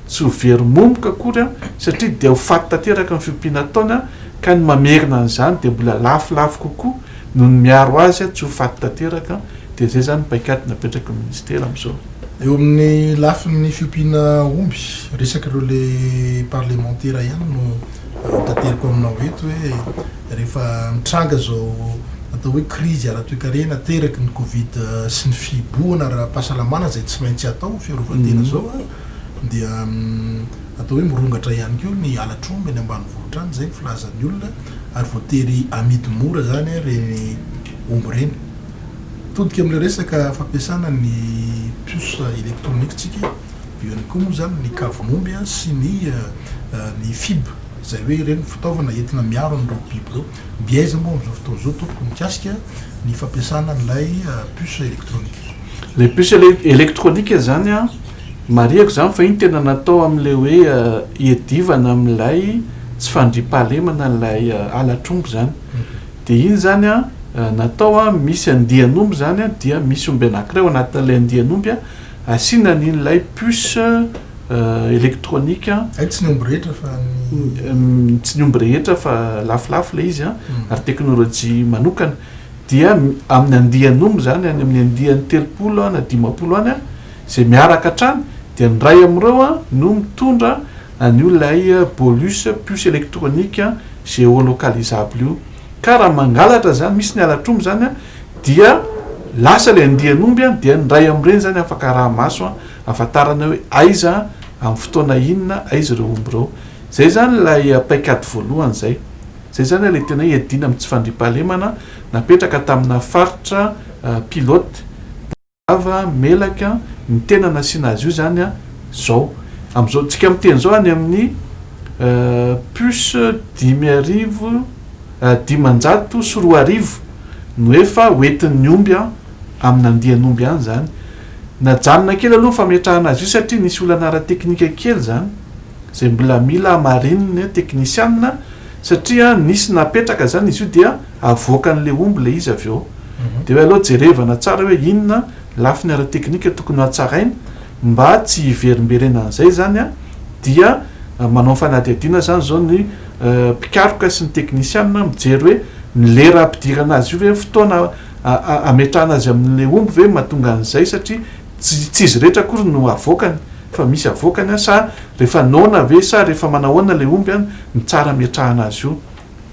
tsy ho very momoka akory an, satria dia ho faty tanteraka ny fiompiana ataony an, ka ny mamerina an'izany dia mbola lafolafo kokoa noho ny miaro azy an, tsy ho faty tanteraka an, dia izay izany ny paikady napetraky ny Minisitera amin'izao. Eo amin'ny lafiny fiompiana omby, resak'ireo le parlemantera ihany no hotateriko aminao eto hoe rehefa mitranga izao atao hoe krizy ara-toekarena ateraky ny covid sy ny fihibohana ara-pahasalamana izay tsy maintsy atao ho fiarovan-tena izao dia atao hoe mirongatra ihany koa ny halatr'omby any ambanivohitra any, izay ny filazan'ny olona ary voatery amidy mora izany ireny omby ireny. Mitodika amin'ilay resaka fampiasana ny puce électronique tsika, eo ihany koa moa izany ny kavin'omby sy ny ny fib izay hoe ireny fitaovana entina miaro an'ireo biby ireo. Mby aiza moa amin'izao fotoana izao tompoko mikasika ny fampiasana an'ilay puce électronique? Ilay puce électronique izany an, marihako izany fa iny tena natao amin'ilay hoe hiadivana amin'ilay tsy fandriampahalemana ilay halatr'omby izany. Dia iny izany an, natao an, misy andian'omby izany an, dia misy omby anankiray ao anatin'ilay andian'omby an, asiana an'ilay puce électronique an. Hay tsy ny omby rehetra fa ny. Tsy ny omby rehetra fa lafolafo ilay izy an, ary teknolojia manokana. Dia amin'ny andian'omby izany, any amin'ny andiany 30 na 50 any an, izay miaraka hatrany, dia ny iray amin'ireo an no mitondra an'io ilay bolus, puce électronique géolocalisable io. Ka raha mangalatra izany, misy ny halatr'omby izany an, dia lasa ilay andian'omby an, dia ny iray amin'ireny izany afaka araha-maso an, ahafantarana hoe aiza, amin'ny fotoana inona, aiza ireo omby ireo. Izay izany ilay paikady voalohany izay. Izay izany ilay tena hoe iadiana amin'ny tsy fandriampahalemana napetraka tamina faritra pilote. Lava, melaka, ny tena nasiana azy io izany an, zao. Amin'izao tsika miteny izao any amin'ny puce 2005 2005 no efa hoentin'ny omby an, amina andian'omby any izany. Najanona kely aloha ny fametrahana azy io satria nisy olana ara-teknika kely izany, izay mbola mila hamarininy teknisianina satria nisy napetraka izany izy io dia avoakan'ilay omby ilay izy avy eo. Dia hoe aleo jerevana tsara hoe inona lafiny ara-teknika tokony hatsaraina mba tsy hiverimberenan'izay izany an, dia manao fanadihadiana izany izao ny mpikaroka sy ny teknisiana mijery hoe ny lera hampidirana azy io ve, ny fotoana hametrahana azy amin'ilay omby ve mahatonga an'izay satria tsy tsy izy rehetra akory no avoakany fa misy avoakany an, sa rehefa noana ve sa rehefa manahoana ilay omby an no tsara hametrahana azy io.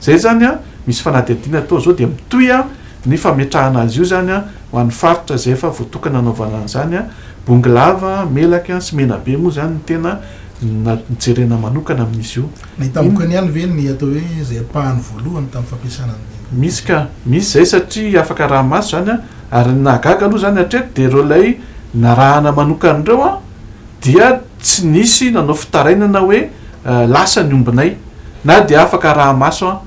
Zay zany an, misy fanadihadiana atao zao dia mitohy an ny fametrahana azy io zany an ho an'ny faritra zay efa voatokana hanaovana an'izany an, Bongolava, Melaky an sy Menabe moa zany no tena Na jerena manokana amin'izy io. Nahita-bokany ihany ve ny atao hoe izay ampahany voalohany tamin'ny fampiasana ny. Misy ka. Misy izay satria afaka araha-maso izany an. Ary ny nahagaga aloha izany hatreto dia ireo ilay narahana manokana ireo an, dia tsy nisy nanao fitarainana hoe lasa ny ombinay. Na dia afaka araha-maso an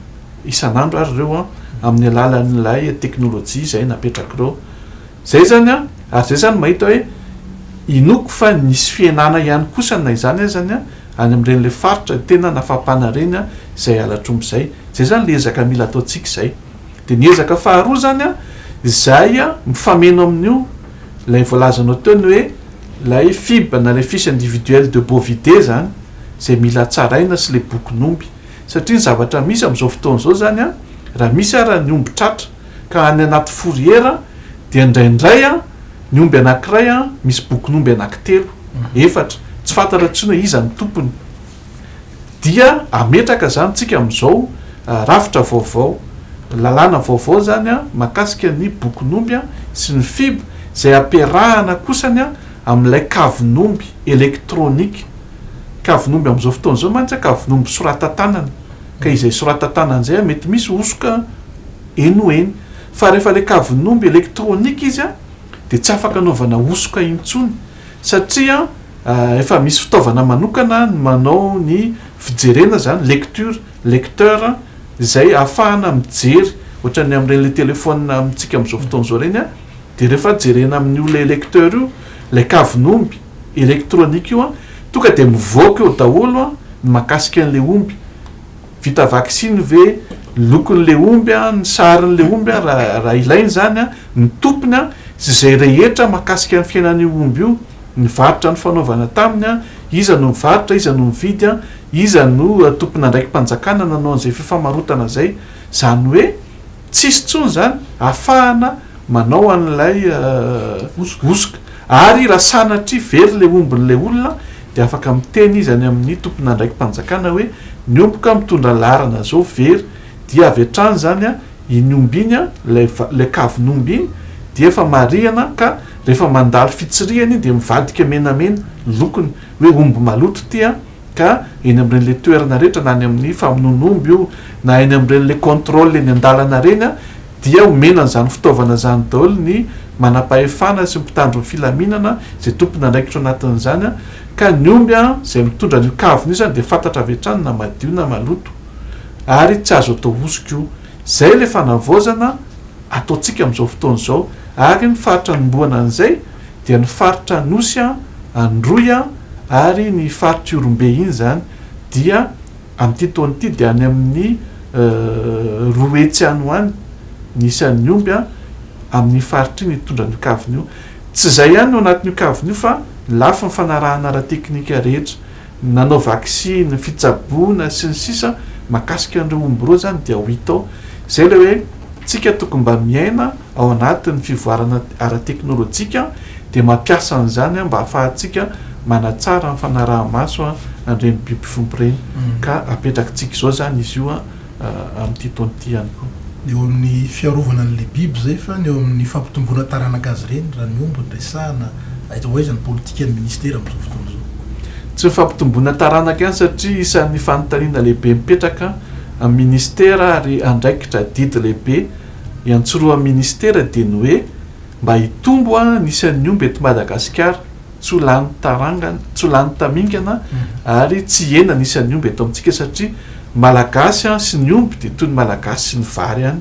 isan'andro ary ireo an amin'ny alalan'ilay teknolojia izay napetrak'ireo. Zay zany an, ary zay zany mahita hoe inoako fa nisy fihenana ihany kosa na izany azany an, any amin'ireny le faritra tena nafampana ireny an, izay halatr'omby izay. Zay zany le ezaka mila ataontsika izay. De ny ezaka faharoa zany an, izay an mifameno amin'io ilay voalazanao teo ny hoe ilay FIB na ilay fiche individuelle de bovidé zany, izay mila hatsaraina sy ilay bokin'omby. Satria ny zavatra misy amin'izao fotoana izao zany an, raha misy ara ny omby tratra, ka any anaty fourrière dia indraindray ny omby anankiray misy bokin'omby anankitelo, efatra, tsy fantatra intsony hoe iza no tompony. Dia ametraka izany tsika amin'izao rafitra vaovao, lalàna vaovao izany mahakasika ny bokin'omby sy ny fib izay ampiarahana kosany amin'ilay kavin'omby elektronika. Kavin'omby amin'izao fotoana izao mantsy kavin'omby soratan-tanana, ka izay soratan-tanana izay mety misy hosoka eny ho eny. Fa rehefa ilay kavin'omby elektronika izy dia tsy afaka anaovana hosoka intsony satria efa misy fitaovana manokana ny manao ny fijerena izany, lecture, lecteur, izay ahafahana mijery ohatran'ny amin'ireny ilay telephone amintsika amin'izao fotoana izao ireny dia rehefa jerena amin'io ilay lecteur io ilay kavin'omby elektronika io tonga dia mivoaka eo daholo ny mahakasika an'ilay omby. Vita vaksiny ve, ny lokon'ilay omby an, ny sarin'ilay omby an, raha raha ilaina izany an, ny tompony an, sy izay rehetra mahakasika ny fiainan'io omby io, ny varotra nifanaovana taminy an, iza no mivarotra, iza no mividy an, iza no tompon'andraiki-panjakana nanao an'izay fifamarotana izay. Izany hoe tsisy intsony izany ahafahana manao an'ilay hosoka. Ary raha sanatria very ilay ombin'ilay olona dia afaka miteny izy any amin'ny tompon'andraiki-panjakana hoe ny ombiko mitondra laharana zao very dia avy hatrany izany iny omby iny ilay ilay kavin'omby iny dia efa marihana ka rehefa mandalo fitsirihana iny dia mivadika menamena ny lokony hoe omby maloto ity an ka eny amin'ireny le toerana rehetra na any amin'ny famonoan'omby io na eny amin'ireny le contrôle eny an-dalana ireny an dia omena an'izany fitaovana izany daholo ny manam-pahefana sy ny mpitandro ny filaminana izay tompon'andraikitra ao anatin'izany an, ka ny omby an izay mitondra an'io kavina io izany dia fantatra avy hatrany na madio na maloto ary tsy azo atao hosoka io. Izay ilay fanavaozana ataontsika amin'izao fotoana izao ary ny faritra anombohana an'izay dia ny faritra Anosy an, Androy an ary ny faritr'Ihorombe iny izany dia Amin'ity taona ity dia any amin'ny 200 any ho any ny isan'ny omby amin'iny faritra iny hitondra an'io kavina io. Tsy izay ihany no anatin'io kavina io fa ny lafiny fanarahana ara-teknika rehetra, ny nanao vaksiny, ny fitsaboana sy ny sisa mahakasika an'ireo omby ireo izany dia ho hita ao. Izay ilay hoe tsika tokony mba miaina ao anatin'ny fivoarana ara-teknolojika dia mampiasa an'izany mba hahafahantsika manatsara ny fanaraha-maso an'ireny biby fiompy ireny ka apetrakitsika izao izany izy io amin'ity taona ity ihany koa. Ny eo amin'ny fiarovana an'ilay biby izay fa ny eo amin'ny fampitomboana taranaka azy ireny raha ny omby no resahana, aiza ho aiza ny politikan'ny minisitera amin'izao fotoana izao? Tsy ny fampitomboana taranaka ihany satria isan'ny fanontaniana lehibe mipetraka amin'ny minisitera ary andraikitra adidy lehibe iantsorohan'ny minisitera dia ny hoe mba hitombo ny isan'ny omby eto Madagasikara, tsy ho lany tarangana, tsy ho lany tamingana ary tsy hihena ny isan'ny omby eto amintsika satria ny Malagasy sy ny omby dia toy ny Malagasy sy ny vary ihany.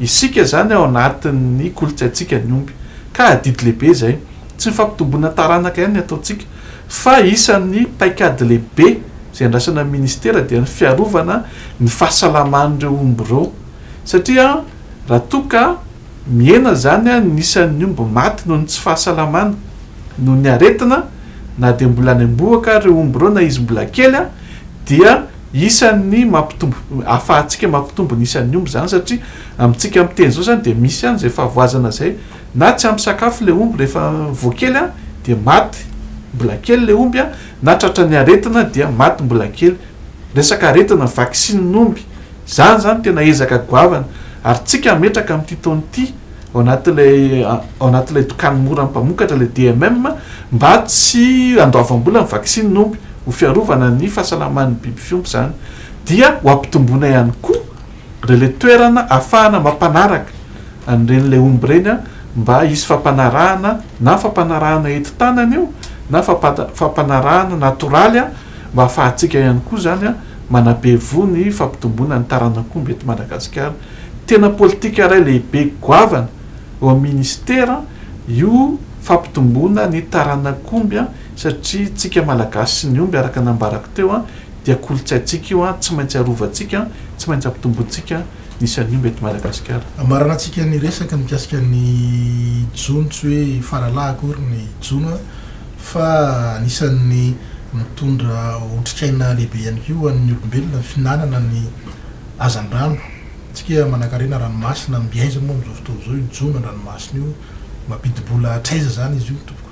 Isika izany ao anatin'ny kolontsaintsika ny omby ka adidy lehibe izay. Tsy ny fampitomboana taranaka ihany ny ataontsika fa isan'ny paikady lehibe izay andrasana ny ministera dia ny fiarovana ny fahasalaman'ireo omby ireo satria raha toa ka Mihena izany ny isan'ny omby maty noho ny tsy fahasalamana, noho ny aretina, na dia mbola any am-bohoka ary ireo omby ireo na izy mbola kely dia isan'ny mampitombo, ahafahantsika mampitombo ny isan'ny omby izany satria amintsika miteny izao izany dia misy ihany izay fahavoazana izay na tsy ampy sakafo ilay omby rehefa vao kely dia maty mbola kely ilay omby na tratran'ny aretina dia maty mbola kely. Resaka aretina, vaksinin'omby, Izany izany tena ezaka goavana ary tsika hametraka amin'ity taona ity ao anatin'ilay ao anatin'ilay dokany mora mpamokatra ilay DMM mba tsy handoavam-bola ny vaksiny ny omby. Ho fiarovana ny fahasalaman'ny biby fiompy izany. Dia ho ampitomboina ihany koa ireo ilay toerana ahafahana mampanaraka an'ireny ilay omby ireny mba hisy fampanarahana na fampanarahana entin-tanana io na fampanarahana natoraly mba ahafahantsika ihany koa izany manabe voa ny fampitomboana ny taranak'omby eto Madagasikara. Tena politika iray lehibe goavana eo amin'ny ministera io fampitomboana ny taranak'omby satria tsika Malagasy sy ny omby araka ny nambarako teo dia kolontsaintsika io, tsy maintsy arovantsika, tsy maintsy ampitombointsika ny isan'ny omby eto Madagasikara. Amaranantsika ny resaka mikasika ny jono, tsy hoe faralahy akory ny jono fa anisan'ny mitondra otrikaina lehibe ihany koa ho an'ny olombelona ny fihinanana ny hazandrano. Tsika manankarena ranomasina, mby aiza moa amin'izao fotoana izao io jono an-dranomasina io? Mampidi-bola hatraiza izany izy io tompoko?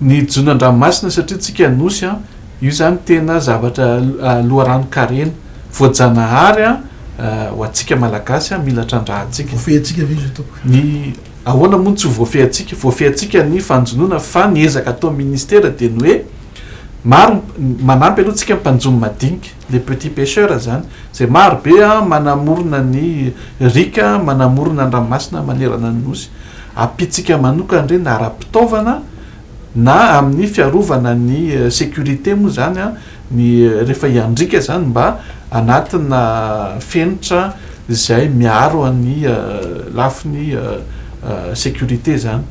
Ny jono an-dranomasina satria tsika nosy an, io izany tena zavatra loharanon-karena voajanahary an, ho antsika Malagasy an, mila trandrahantsika. Voafehintsika ve izy io tompoko? Ny ahoana moa no tsy ho voafehintsika? Voafehintsika ny fanjonoana fa ny ezaka ataon'ny ministera dia ny hoe maro manampy aloha tsika mpanjono madinika, les petits pêcheurs izany, izay maro be an manamorona ny riaka, manamorona ny ranomasina manerana ny nosy. Ampiantsika manokana ireny na ara-pitaovana na amin'ny fiarovana ny sécurité moa izany an, ny rehefa hiandriaka izany mba anatina fenitra izay miaro an'ny lafiny sécurité izany.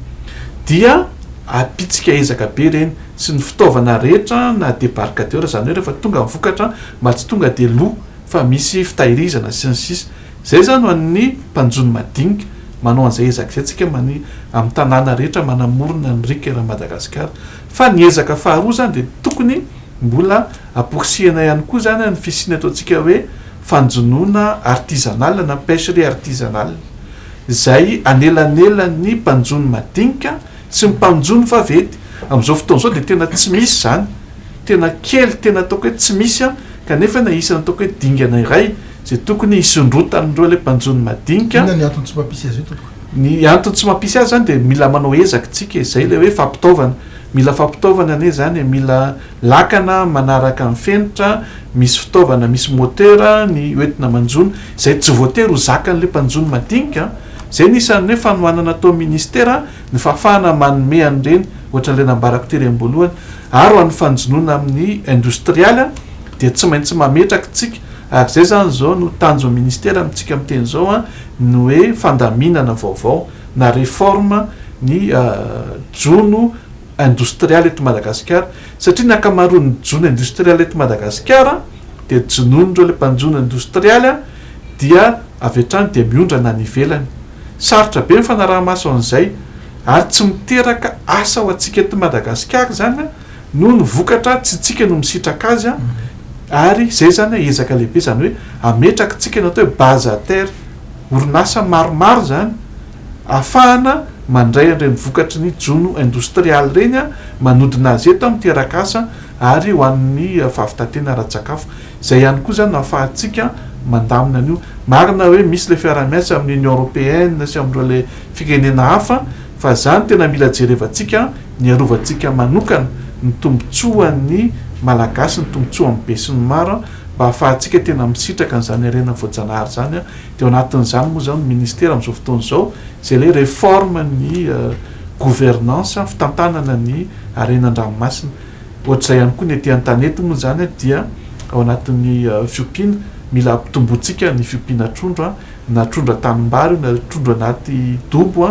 Dia ampitsika ezaka be ireny sy ny fitaovana rehetra na débarcadère izany hoe rehefa tonga ny vokatra mba tsy tonga dia lo fa misy fitahirizana sy ny sisa. Izay izany ho an'ny mpanjono madinika, manao an'izay ezaka izay tsika mani amin'ny tanàna rehetra manamorona ny riaka eran'i Madagasikara. Fa ny ezaka faharoa izany dia tokony mbola amporisihana ihany koa izany ny fisiana ataontsika hoe fanjonoana artisanale na pêcherie artisanale izay anelanelan'ny mpanjono madinika sy ny mpanjono vaventy. Amin'izao fotoana izao dia tena tsy misy izany, tena kely, tena ataoko hoe tsy misy kanefa na isan'ny ataoko hoe dingana iray izay tokony hisondrotan'ireo ilay mpanjono madinika. Inona ny antony tsy mampisy azy io tompoko? Ny antony tsy mampisy azy izany dia mila manao ezaka isika e, izay ilay hoe fampitaovana. Mila fampitaovana anie izany e, mila lakana manaraka ny fenitra, misy fitaovana, misy moteur ny hoentina manjono, izay tsy voatery ho zakan'ilay mpanjono madinika. Izay no isan'ny hoe fanohanana ataon'ny ministera, ny fahafahana manome an'ireny, ohatran'ilay nambarako tery am-boalohany. Ary ho an'ny fanjonoana amin'ny indostrialy dia tsy maintsy mametraka isika, ary izay izany izao no tanjon'ny ministera amintsika miteny izao, ny hoe fandaminana vaovao na réforme ny jono indostrialy eto Madagasikara satria ny ankamaroan'ny jono indostrialy eto Madagasikara dia jonoin'ireo ilay mpanjono indostrialy dia avy hatrany dia miondrana any ivelany. Sarotra be ny fanaraha-maso an'izay ary tsy miteraka asa ho antsika eto Madagasikara izany noho ny vokatra tsy tsika no misitraka azy ary izay izany ezaka lehibe izany hoe ametraka tsika ny atao hoe base à terre, orinasa maromaro izany ahafahana mandray an'ireny vokatry ny jono indostrialy ireny, manodina azy eto, miteraka asa ary ho an'ny fahavitan-tena ara-tsakafo. Izay ihany koa izany no ahafahantsika mandamina an'io. Marina hoe misy ilay fiaraha-miasa amin'ny Union Européenne sy amin'ireo ilay firenena hafa fa izany tena mila jerevantsika ny hiarovantsika manokana ny tombotsoan'ny Malagasy, ny tombotsoan'ny besinimaro mba ahafahantsika tena misitraka an'izany harena voajanahary izany. Dia ao anatin'izany moa izao ny ministera amin'izao fotoana izao, izay ilay réforme ny gouvernance, fitantanana ny harena an-dranomasina. Ohatr'izay ihany koa ny ety an-tanety moa izany dia ao anatin'ny fiompiana, mila ampitombointsika ny fiompiana trondro, na trondro an-tanimbary io na trondro anaty dobo,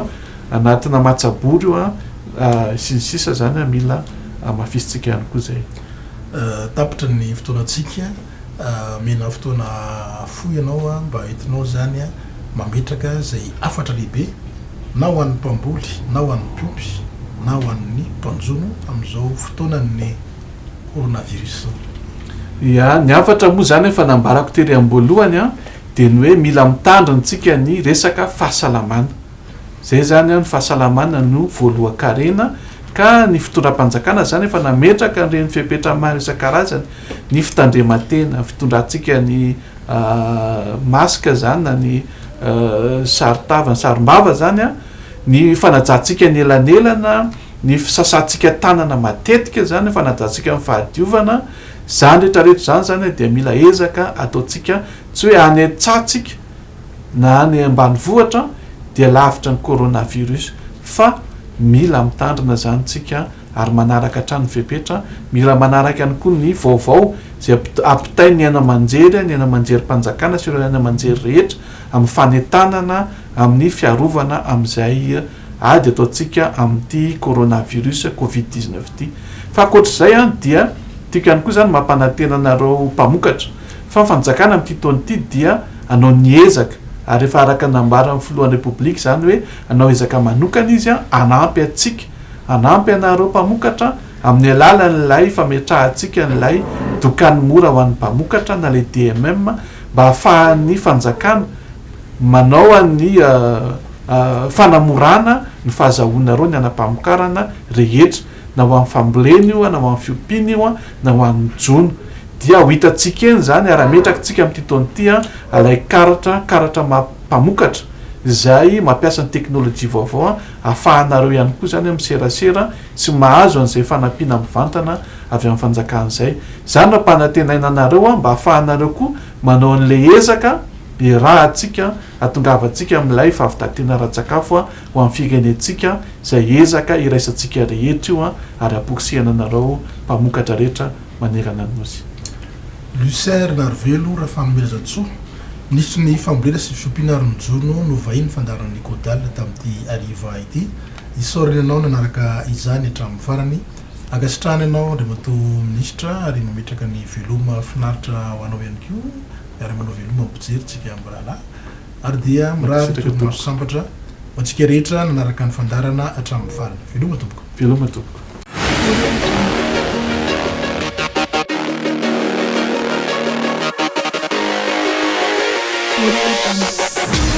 anatina matsabory io sy ny sisa izany, mila hamafisintsika ihany koa izay. Tapitra ny fotoanantsika. Omena fotoana fohy ianao mba entinao izany mametraka izay hafatra lehibe na ho an'ny mpamboly na ho an'ny mpiompy na ho an'ny mpanjono amin'izao fotoanan'ny coronavirus izao. Ya, ny hafatra moa izany efa nambarako tery am-boalohany dia ny hoe mila mitandrina tsika ny resaka fahasalamana. Zay zany an, ny fahasalamana no voalohan-karena ka ny fitondram-panjakana zany efa nametraka an'ireny fepetra maro isan-karazany, ny fitandreman-tena, fitondrantsika ny masque zany na ny saron-tava, ny sarom-bava zany an, ny fanajantsika ny elanelana, ny fisasantsika tanana matetika izany, fanajantsika ny fahadiovana, izany rehetra rehetra izany izany dia mila ezaka ataontsika, tsy hoe any an-tsaha tsika na any ambanivohitra dia lavitra ny coronavirus fa mila mitandrina izany tsika ary manaraka hatrany ny fepetra, mila manaraka ihany koa ny vaovao izay ampitain'ny haino aman-jery, ny haino aman-jerim-panjakana sy ireo haino aman-jery rehetra amin'ny fanentanana amin'ny fiarovana amin'izay ady ataontsika amin'ity coronavirus covid 19 ity. Fa ankoatr'izay dia tiako ihany koa izany mampanantena anareo mpamokatra fa ny fanjakana amin'ity taona ity dia hanao ny ezaka ary efa araka ny nambaran'ny filohan'ny Repoblika izany hoe hanao ezaka manokana izy hanampy antsika, hanampy anareo mpamokatra amin'ny alalan'ilay fametrahantsika an'ilay dokany mora ho an'ny mpamokatra na ilay DMM mba hahafahan'ny fanjakana manao an'ny fanamorana ny fahazahoanareo ny anam-pamokarana rehetra na ho an'ny fambolena io na ho an'ny fiompiana io na ho an'ny jono dia ho hitantsika eny izany ary ametrakitsika amin'ity taona ity ilay karatra karatra maha mpamokatra izay mampiasa ny teknolojia vaovao ahafahanareo ihany koa izany miserasera sy mahazo an'izay fanampiana mivantana avy amin'ny fanjakana izay. Izany no ampanantenaina anareo mba ahafahanareo koa manao an'ilay ezaka iarahantsika hatongavantsika amin'ilay fahavitan-tena ara-tsakafo ho an'ny firenentsika izay ezaka iraisantsika rehetra io ary amporisihana anareo mpamokatra rehetra manerana ny Nosy. Lucien Rinarivelo Rafanomezantsoa, Minisitry ny Fambolena sy Fiompiana ary ny Jono no vahiny fandaharan'ny Codal tamin'ity hariva ity. Isaorana ianao nanaraka izany hatramin'ny farany. Ankasitrahana ianao Andriamatoa Minisitra ary mametraka ny veloma finaritra ho anao ihany koa. Miara-manao veloma amin'ny mpijery tsika mirahalahy ary dia mirary torimaso sambatra ho antsika rehetra nanaraka ny fandaharana hatramin'ny farany. Veloma tompoko. Veloma tompoko. Audio Jungle. Audio Jungle.